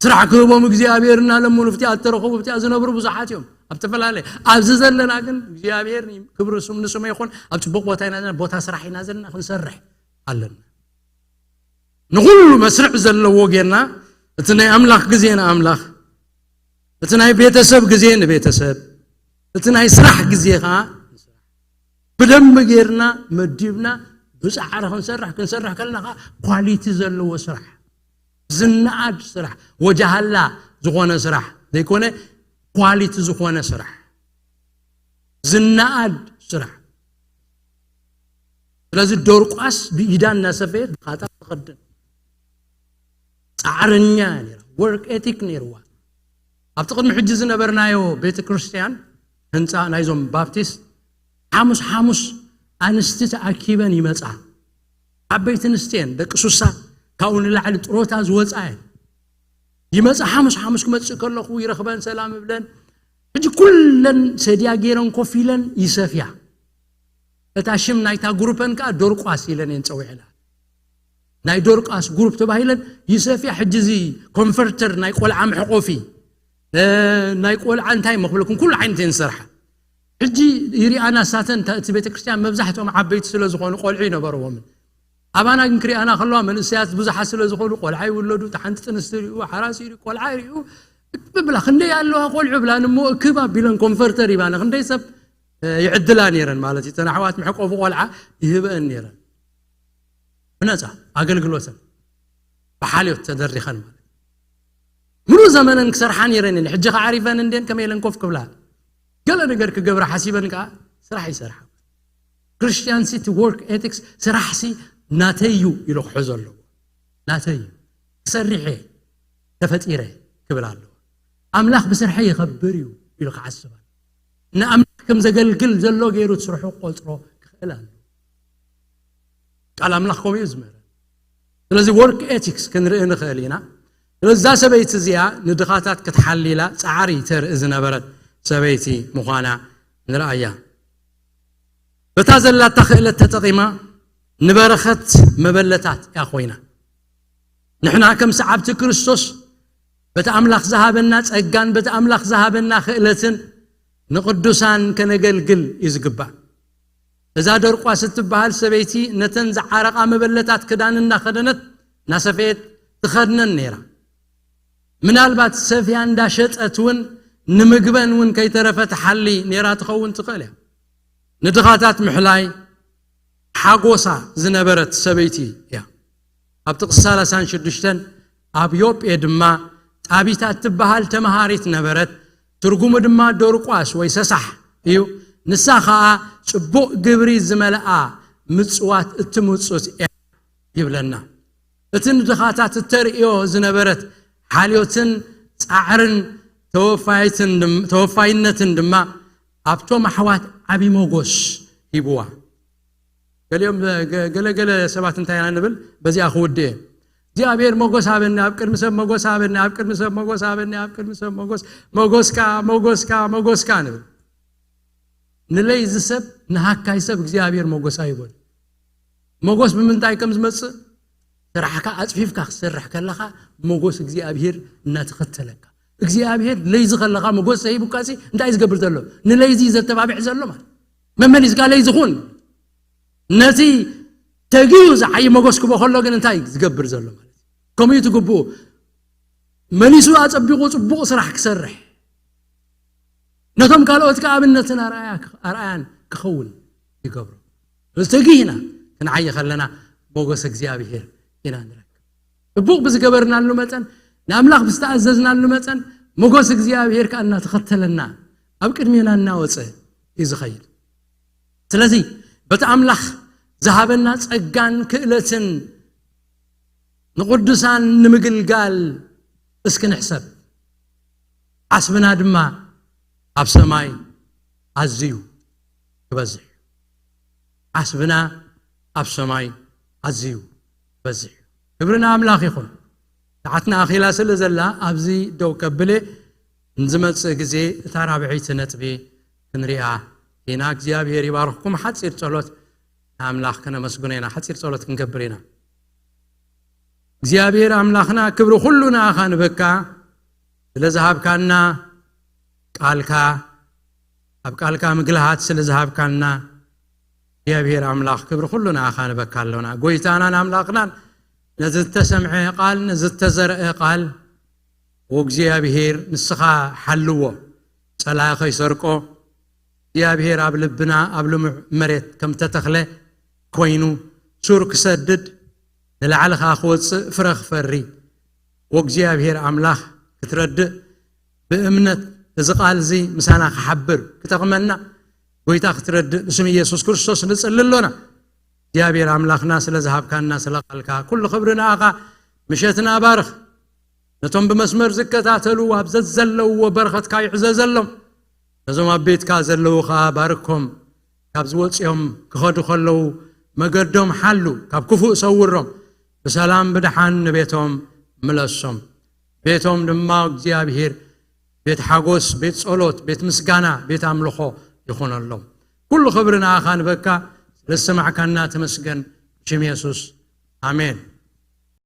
ስራሕ ክህቦም እግዚኣብሔር እናለመኑ ኣብቲኣ እተረኸቡ፣ ኣብቲኣ ዝነብሩ ብዙሓት እዮም። ኣብ ዝተፈላለየ፣ ኣብዚ ዘለና ግን እግዚኣብሔር ክብሪ ስም ንስሙ ይኹን፣ ኣብ ጽቡቕ ቦታ ኢና ዘለና፣ ቦታ ስራሕ ኢና ዘለና፣ ክንሰርሕ ኣለና። ንኹሉ መስርዕ ዘለዎ ጌርና፣ እቲ ናይ ኣምላኽ ግዜ ንኣምላኽ፣ እቲ ናይ ቤተሰብ ግዜ ንቤተሰብ፣ እቲ ናይ ስራሕ ግዜ ኸዓ ብደንብ ጌርና መዲብና ብጻዕሪ ክንሰርሕ፣ ክንሰርሕ ከለና ኸዓ ኳሊቲ ዘለዎ ስራሕ፣ ዝነኣድ ስራሕ፣ ወጃሃላ ዝኾነ ስራሕ ዘይኮነ፣ ኳሊቲ ዝኾነ ስራሕ፣ ዝነኣድ ስራሕ። ስለዚ ዶርቋስ ብኢዳ እናሰፈየት ብኻታ ትኸድን ጻዕረኛ እያ ነይራ። ወርክ ኤቲክ ነይርዋ። ኣብቲ ቅድሚ ሕጂ ዝነበርናዮ ቤተ ክርስቲያን፣ ህንፃ ናይዞም ባፕቲስት፣ ሓሙስ ሓሙስ ኣንስቲ ተኣኪበን ይመጻ። ዓበይቲ ኣንስቲ እየን፣ ደቂ ሱሳ፣ ካብኡ ንላዕሊ ጥሮታ ዝወጻ እየን። ይመጻ፣ ሓሙስ ሓሙስ ክመጽእ ከለኹ ይረኽበን፣ ሰላም እብለን። ሕጂ ኩለን ሰድያ ገይረን ኮፍ ኢለን ይሰፍያ። እታ ሽም ናይታ ግሩፐን ከኣ ዶርቋስ ኢለን እየን ጸዊዕላ። ናይ ዶርቃስ ግሩፕ ተባሂለን ይሰፍያ። ሕጂ እዚ ኮንቨርተር ናይ ቆልዓ መሕቆፊ፣ እ፣ ናይ ቆልዓ እንታይ መኽብለኩም፣ ኩሉ ዓይነት እየን ዝሰርሓ። ሕጂ ይሪኣና ሳተን፣ እታ፣ እቲ ቤተክርስትያን መብዛሕትኦም ዓበይቲ ስለ ዝኾኑ ቆልዑ ይነበርዎምን። ኣባና ግን ክሪኣና ከለዋ መንእሰያት ብዙሓት ስለ ዝኾኑ ቆልዓ ይውለዱ፣ እታ ሓንቲ ጥንስቲ ይሪኡ፣ ሓራስ ይሪኡ፣ ቆልዓ ይሪኡ፣ ብብላ ክንደይ ኣለዋ ቆልዑ ብላን እሞ እክብ ኣቢለን ኮንቨርተር ይባና። ክንደይ ሰብ፣ እ፣ ይዕድላ ነይረን ማለት እዩ። እተን ኣሕዋት መሕቆፊ ቆልዓ ይህበአን ነይረን። ብነጻ ኣገልግሎተን ብሓልዮት ተደሪኸን ማለት እዩ። ምሉእ ዘመነን ክሰርሓ ነይረን እየን። ሕጂ ከዓሪፈን እንዴን ከመይ ኢለን ኮፍ ክብላ? ገለ ነገር ክገብራ ሓሲበን ከኣ ስራሕ ይሰርሓ። ክርስቲያን ሲ እቲ ወርክ ኤቲክስ፣ ስራሕ ሲ ናተይ እዩ ኢሉ ክሕዞ ኣለዎ። ናተይ እዩ። ክሰርሕ እየ ተፈጢረ ክብል ኣለዎ። ኣምላኽ ብስርሐ ይኸብር እዩ ኢሉ ክሓስብ ኣሎ። ንኣምላኽ ከም ዘገልግል ዘሎ ገይሩ እቲ ስርሑ ክቆጽሮ ክኽእል ኣሎ። ቃል ኣምላኽ ከምኡ እዩ ዝምህር። ስለዚ ወርክ ኤቲክስ ክንርኢ ንኽእል ኢና። ስለዚ እዛ ሰበይቲ እዚኣ ንድኻታት ክትሓሊ ኢላ ጻዕሪ ተርኢ ዝነበረት ሰበይቲ ምዃና ንርኣያ። በታ ዘላታ ክእለት ተጠቒማ ንበረኸት መበለታት እያ ኮይና። ንሕና ከም ሰዓብቲ ክርስቶስ በቲ ኣምላኽ ዝሃበና ጸጋን በቲ ኣምላኽ ዝሃበና ክእለትን ንቕዱሳን ከነገልግል እዩ ዝግባእ። እዛ ደርቋስ እትበሃል ሰበይቲ ነተን ዝዓረቓ መበለታት ክዳን እናኸደነት እናሰፈየት ትኸድነን ነይራ። ምናልባት ሰፍያ እንዳሸጠት እውን ንምግበን እውን ከይተረፈ ትሓሊ ነይራ ትኸውን ትኽእል እያ። ንድኻታት ምሕላይ ሓጎሳ ዝነበረት ሰበይቲ እያ። ኣብ ጥቕሲ ሰላሳን ሽዱሽተን ኣብ ዮጴ ድማ ጣቢታ እትበሃል ተመሃሪት ነበረት። ትርጉሙ ድማ ዶርቋስ ወይ ሰሳሕ እዩ። ንሳ ኸኣ ጽቡቕ ግብሪ ዝመልኣ ምጽዋት እትምውጽእ እያ ይብለና። እቲ ንድኻታት እተርእዮ ዝነበረት ሓልዮትን ጻዕርን ተወፋይትን ድም- ተወፋይነትን ድማ ኣብቶም ኣሕዋት ዓቢ ሞጎስ ሂብዋ። ገሊኦም ገ- ገለገለ ሰባት እንታይ ኢና ንብል? በዚኣ ክውድእ እየ። እግዚኣብሔር ሞጎስ ሃበኒ፣ ኣብ ቅድሚ ሰብ ሞጎስ ሃበኒ፣ ኣብ ቅድሚ ሰብ ሞጎስ ሃበኒ፣ ኣብ ቅድሚ ሰብ ሞጎስ፣ ሞጎስካ፣ ሞጎስካ፣ ሞጎስካ ንብል። ንለይዚ ሰብ፣ ንሃካይ ሰብ እግዚኣብሔር ሞጎስ ኣይቦን። ሞጎስ ብምንታይ ከም ዝመጽእ ስራሕካ ኣጽፊፍካ ክትሰርሕ ከለኻ ሞጎስ እግዚኣብሔር እናተኸተለካ። እግዚኣብሔር ለይዚ ከለኻ ሞጎስ ዘይቡካ ሲ እንታይ ዝገብር ዘሎ? ንለይዚ ዘተባብዕ ዘሎ ማለት መመሊስካ ለይዚ ኩን። ነቲ ተጊዩ ዝዓይ ሞጎስ ክቦ ከሎ ግን እንታይ ዝገብር ዘሎ ማለት እዩ? ከምኡ እዩ ትግብኡ። መሊሱ ኣጸቢቑ ጽቡቕ ስራሕ ክሰርሕ፣ ነቶም ካልኦት ከኣ ኣብነትን ኣርኣያ- ኣርኣያን ክኸውን ይገብሮ። ዝተጊህና ክንዓይ ከለና ሞጎስ እግዚኣብሔር ኢና ንረክብ። ጽቡቕ ብዝገበርናሉ መጠን፣ ንኣምላኽ ብዝተኣዘዝናሉ መጠን ሞጎስ እግዚኣብሔር ከኣ እናተኸተለና ኣብ ቅድሜና እናወጸ እዩ ዝኸይድ። ስለዚ በቲ ኣምላኽ ዝሃበና ጸጋን ክእለትን ንቕዱሳን ንምግልጋል እስኪ ንሕሰብ። ዓስብና ድማ ኣብ ሰማይ ኣዝዩ ክበዝሕ እዩ። ዓስብና ኣብ ሰማይ ኣዝዩ ክበዝሕ እዩ። ክብሪ ንኣምላኽ ይኹን። ሰዓትና ኣኺላ ስለ ዘላ ኣብዚ ደው ከብለ ንዝመጽእ ግዜ እታ ራብዐይቲ ነጥቢ ክንሪኣ ኢና። እግዚኣብሔር ይባርኽኩም። ሓጺር ጸሎት ንኣምላኽ ከነመስግኖ ኢና። ሓጺር ጸሎት ክንገብር ኢና። እግዚኣብሔር ኣምላኽና ክብሪ ኩሉ ንኣኻ ንበካ ስለ ዝሃብካና ቃልካ ኣብ ቃልካ ምግልሃት ስለ ዝሃብካና እግዚኣብሔር ኣምላኽ ክብሪ ኩሉ ንኣኻ ንበካ ኣሎና። ጎይታናን ኣምላኽናን ነዚ ዝተሰምዐ ቃል ነዚ ዝተዘርአ ቃል ወእግዚኣብሔር ንስኻ ሓልዎ ጸላኢ ከይሰርቆ እግዚኣብሔር ኣብ ልብና ኣብ ልሙዕ መሬት ከም ተተኽለ ኮይኑ ሱር ክሰድድ ንላዕሊ ኸኣ ክወጽእ ፍረ ክፈሪ ወእግዚኣብሔር ኣምላኽ ክትረድእ ብእምነት እዚ ቃል እዚ ምሳና ክሓብር ክጠቕመና ጎይታ ክትረድእ ብስም ኢየሱስ ክርስቶስ ንጽሊ ኣሎና። እግዚኣብሔር ኣምላኽና ስለ ዝሃብካና ስለ ቃልካ ኩሉ ክብሪ ንኣኻ። ምሸትና ባርኽ። ነቶም ብመስመር ዝከታተሉ ኣብ ዘዘለውዎ በረኸትካ ይዕዘዘሎም። ነዞም ኣብ ቤትካ ዘለዉ ኸኣ ባርኮም። ካብ ዝወፅኦም ክኸዱ ከለዉ መገዶም ሓሉ፣ ካብ ክፉእ ሰውሮም። ብሰላም ብደሓን ንቤቶም ምለሶም። ቤቶም ድማ እግዚኣብሔር ቤት ሓጎስ፣ ቤት ጸሎት፣ ቤት ምስጋና፣ ቤት ኣምልኾ ይኹነሎም። ኩሉ ክብሪ ንኣኻ ንበካ። ስለ ዝሰማዕካና ተመስገን። ብሽም የሱስ ኣሜን።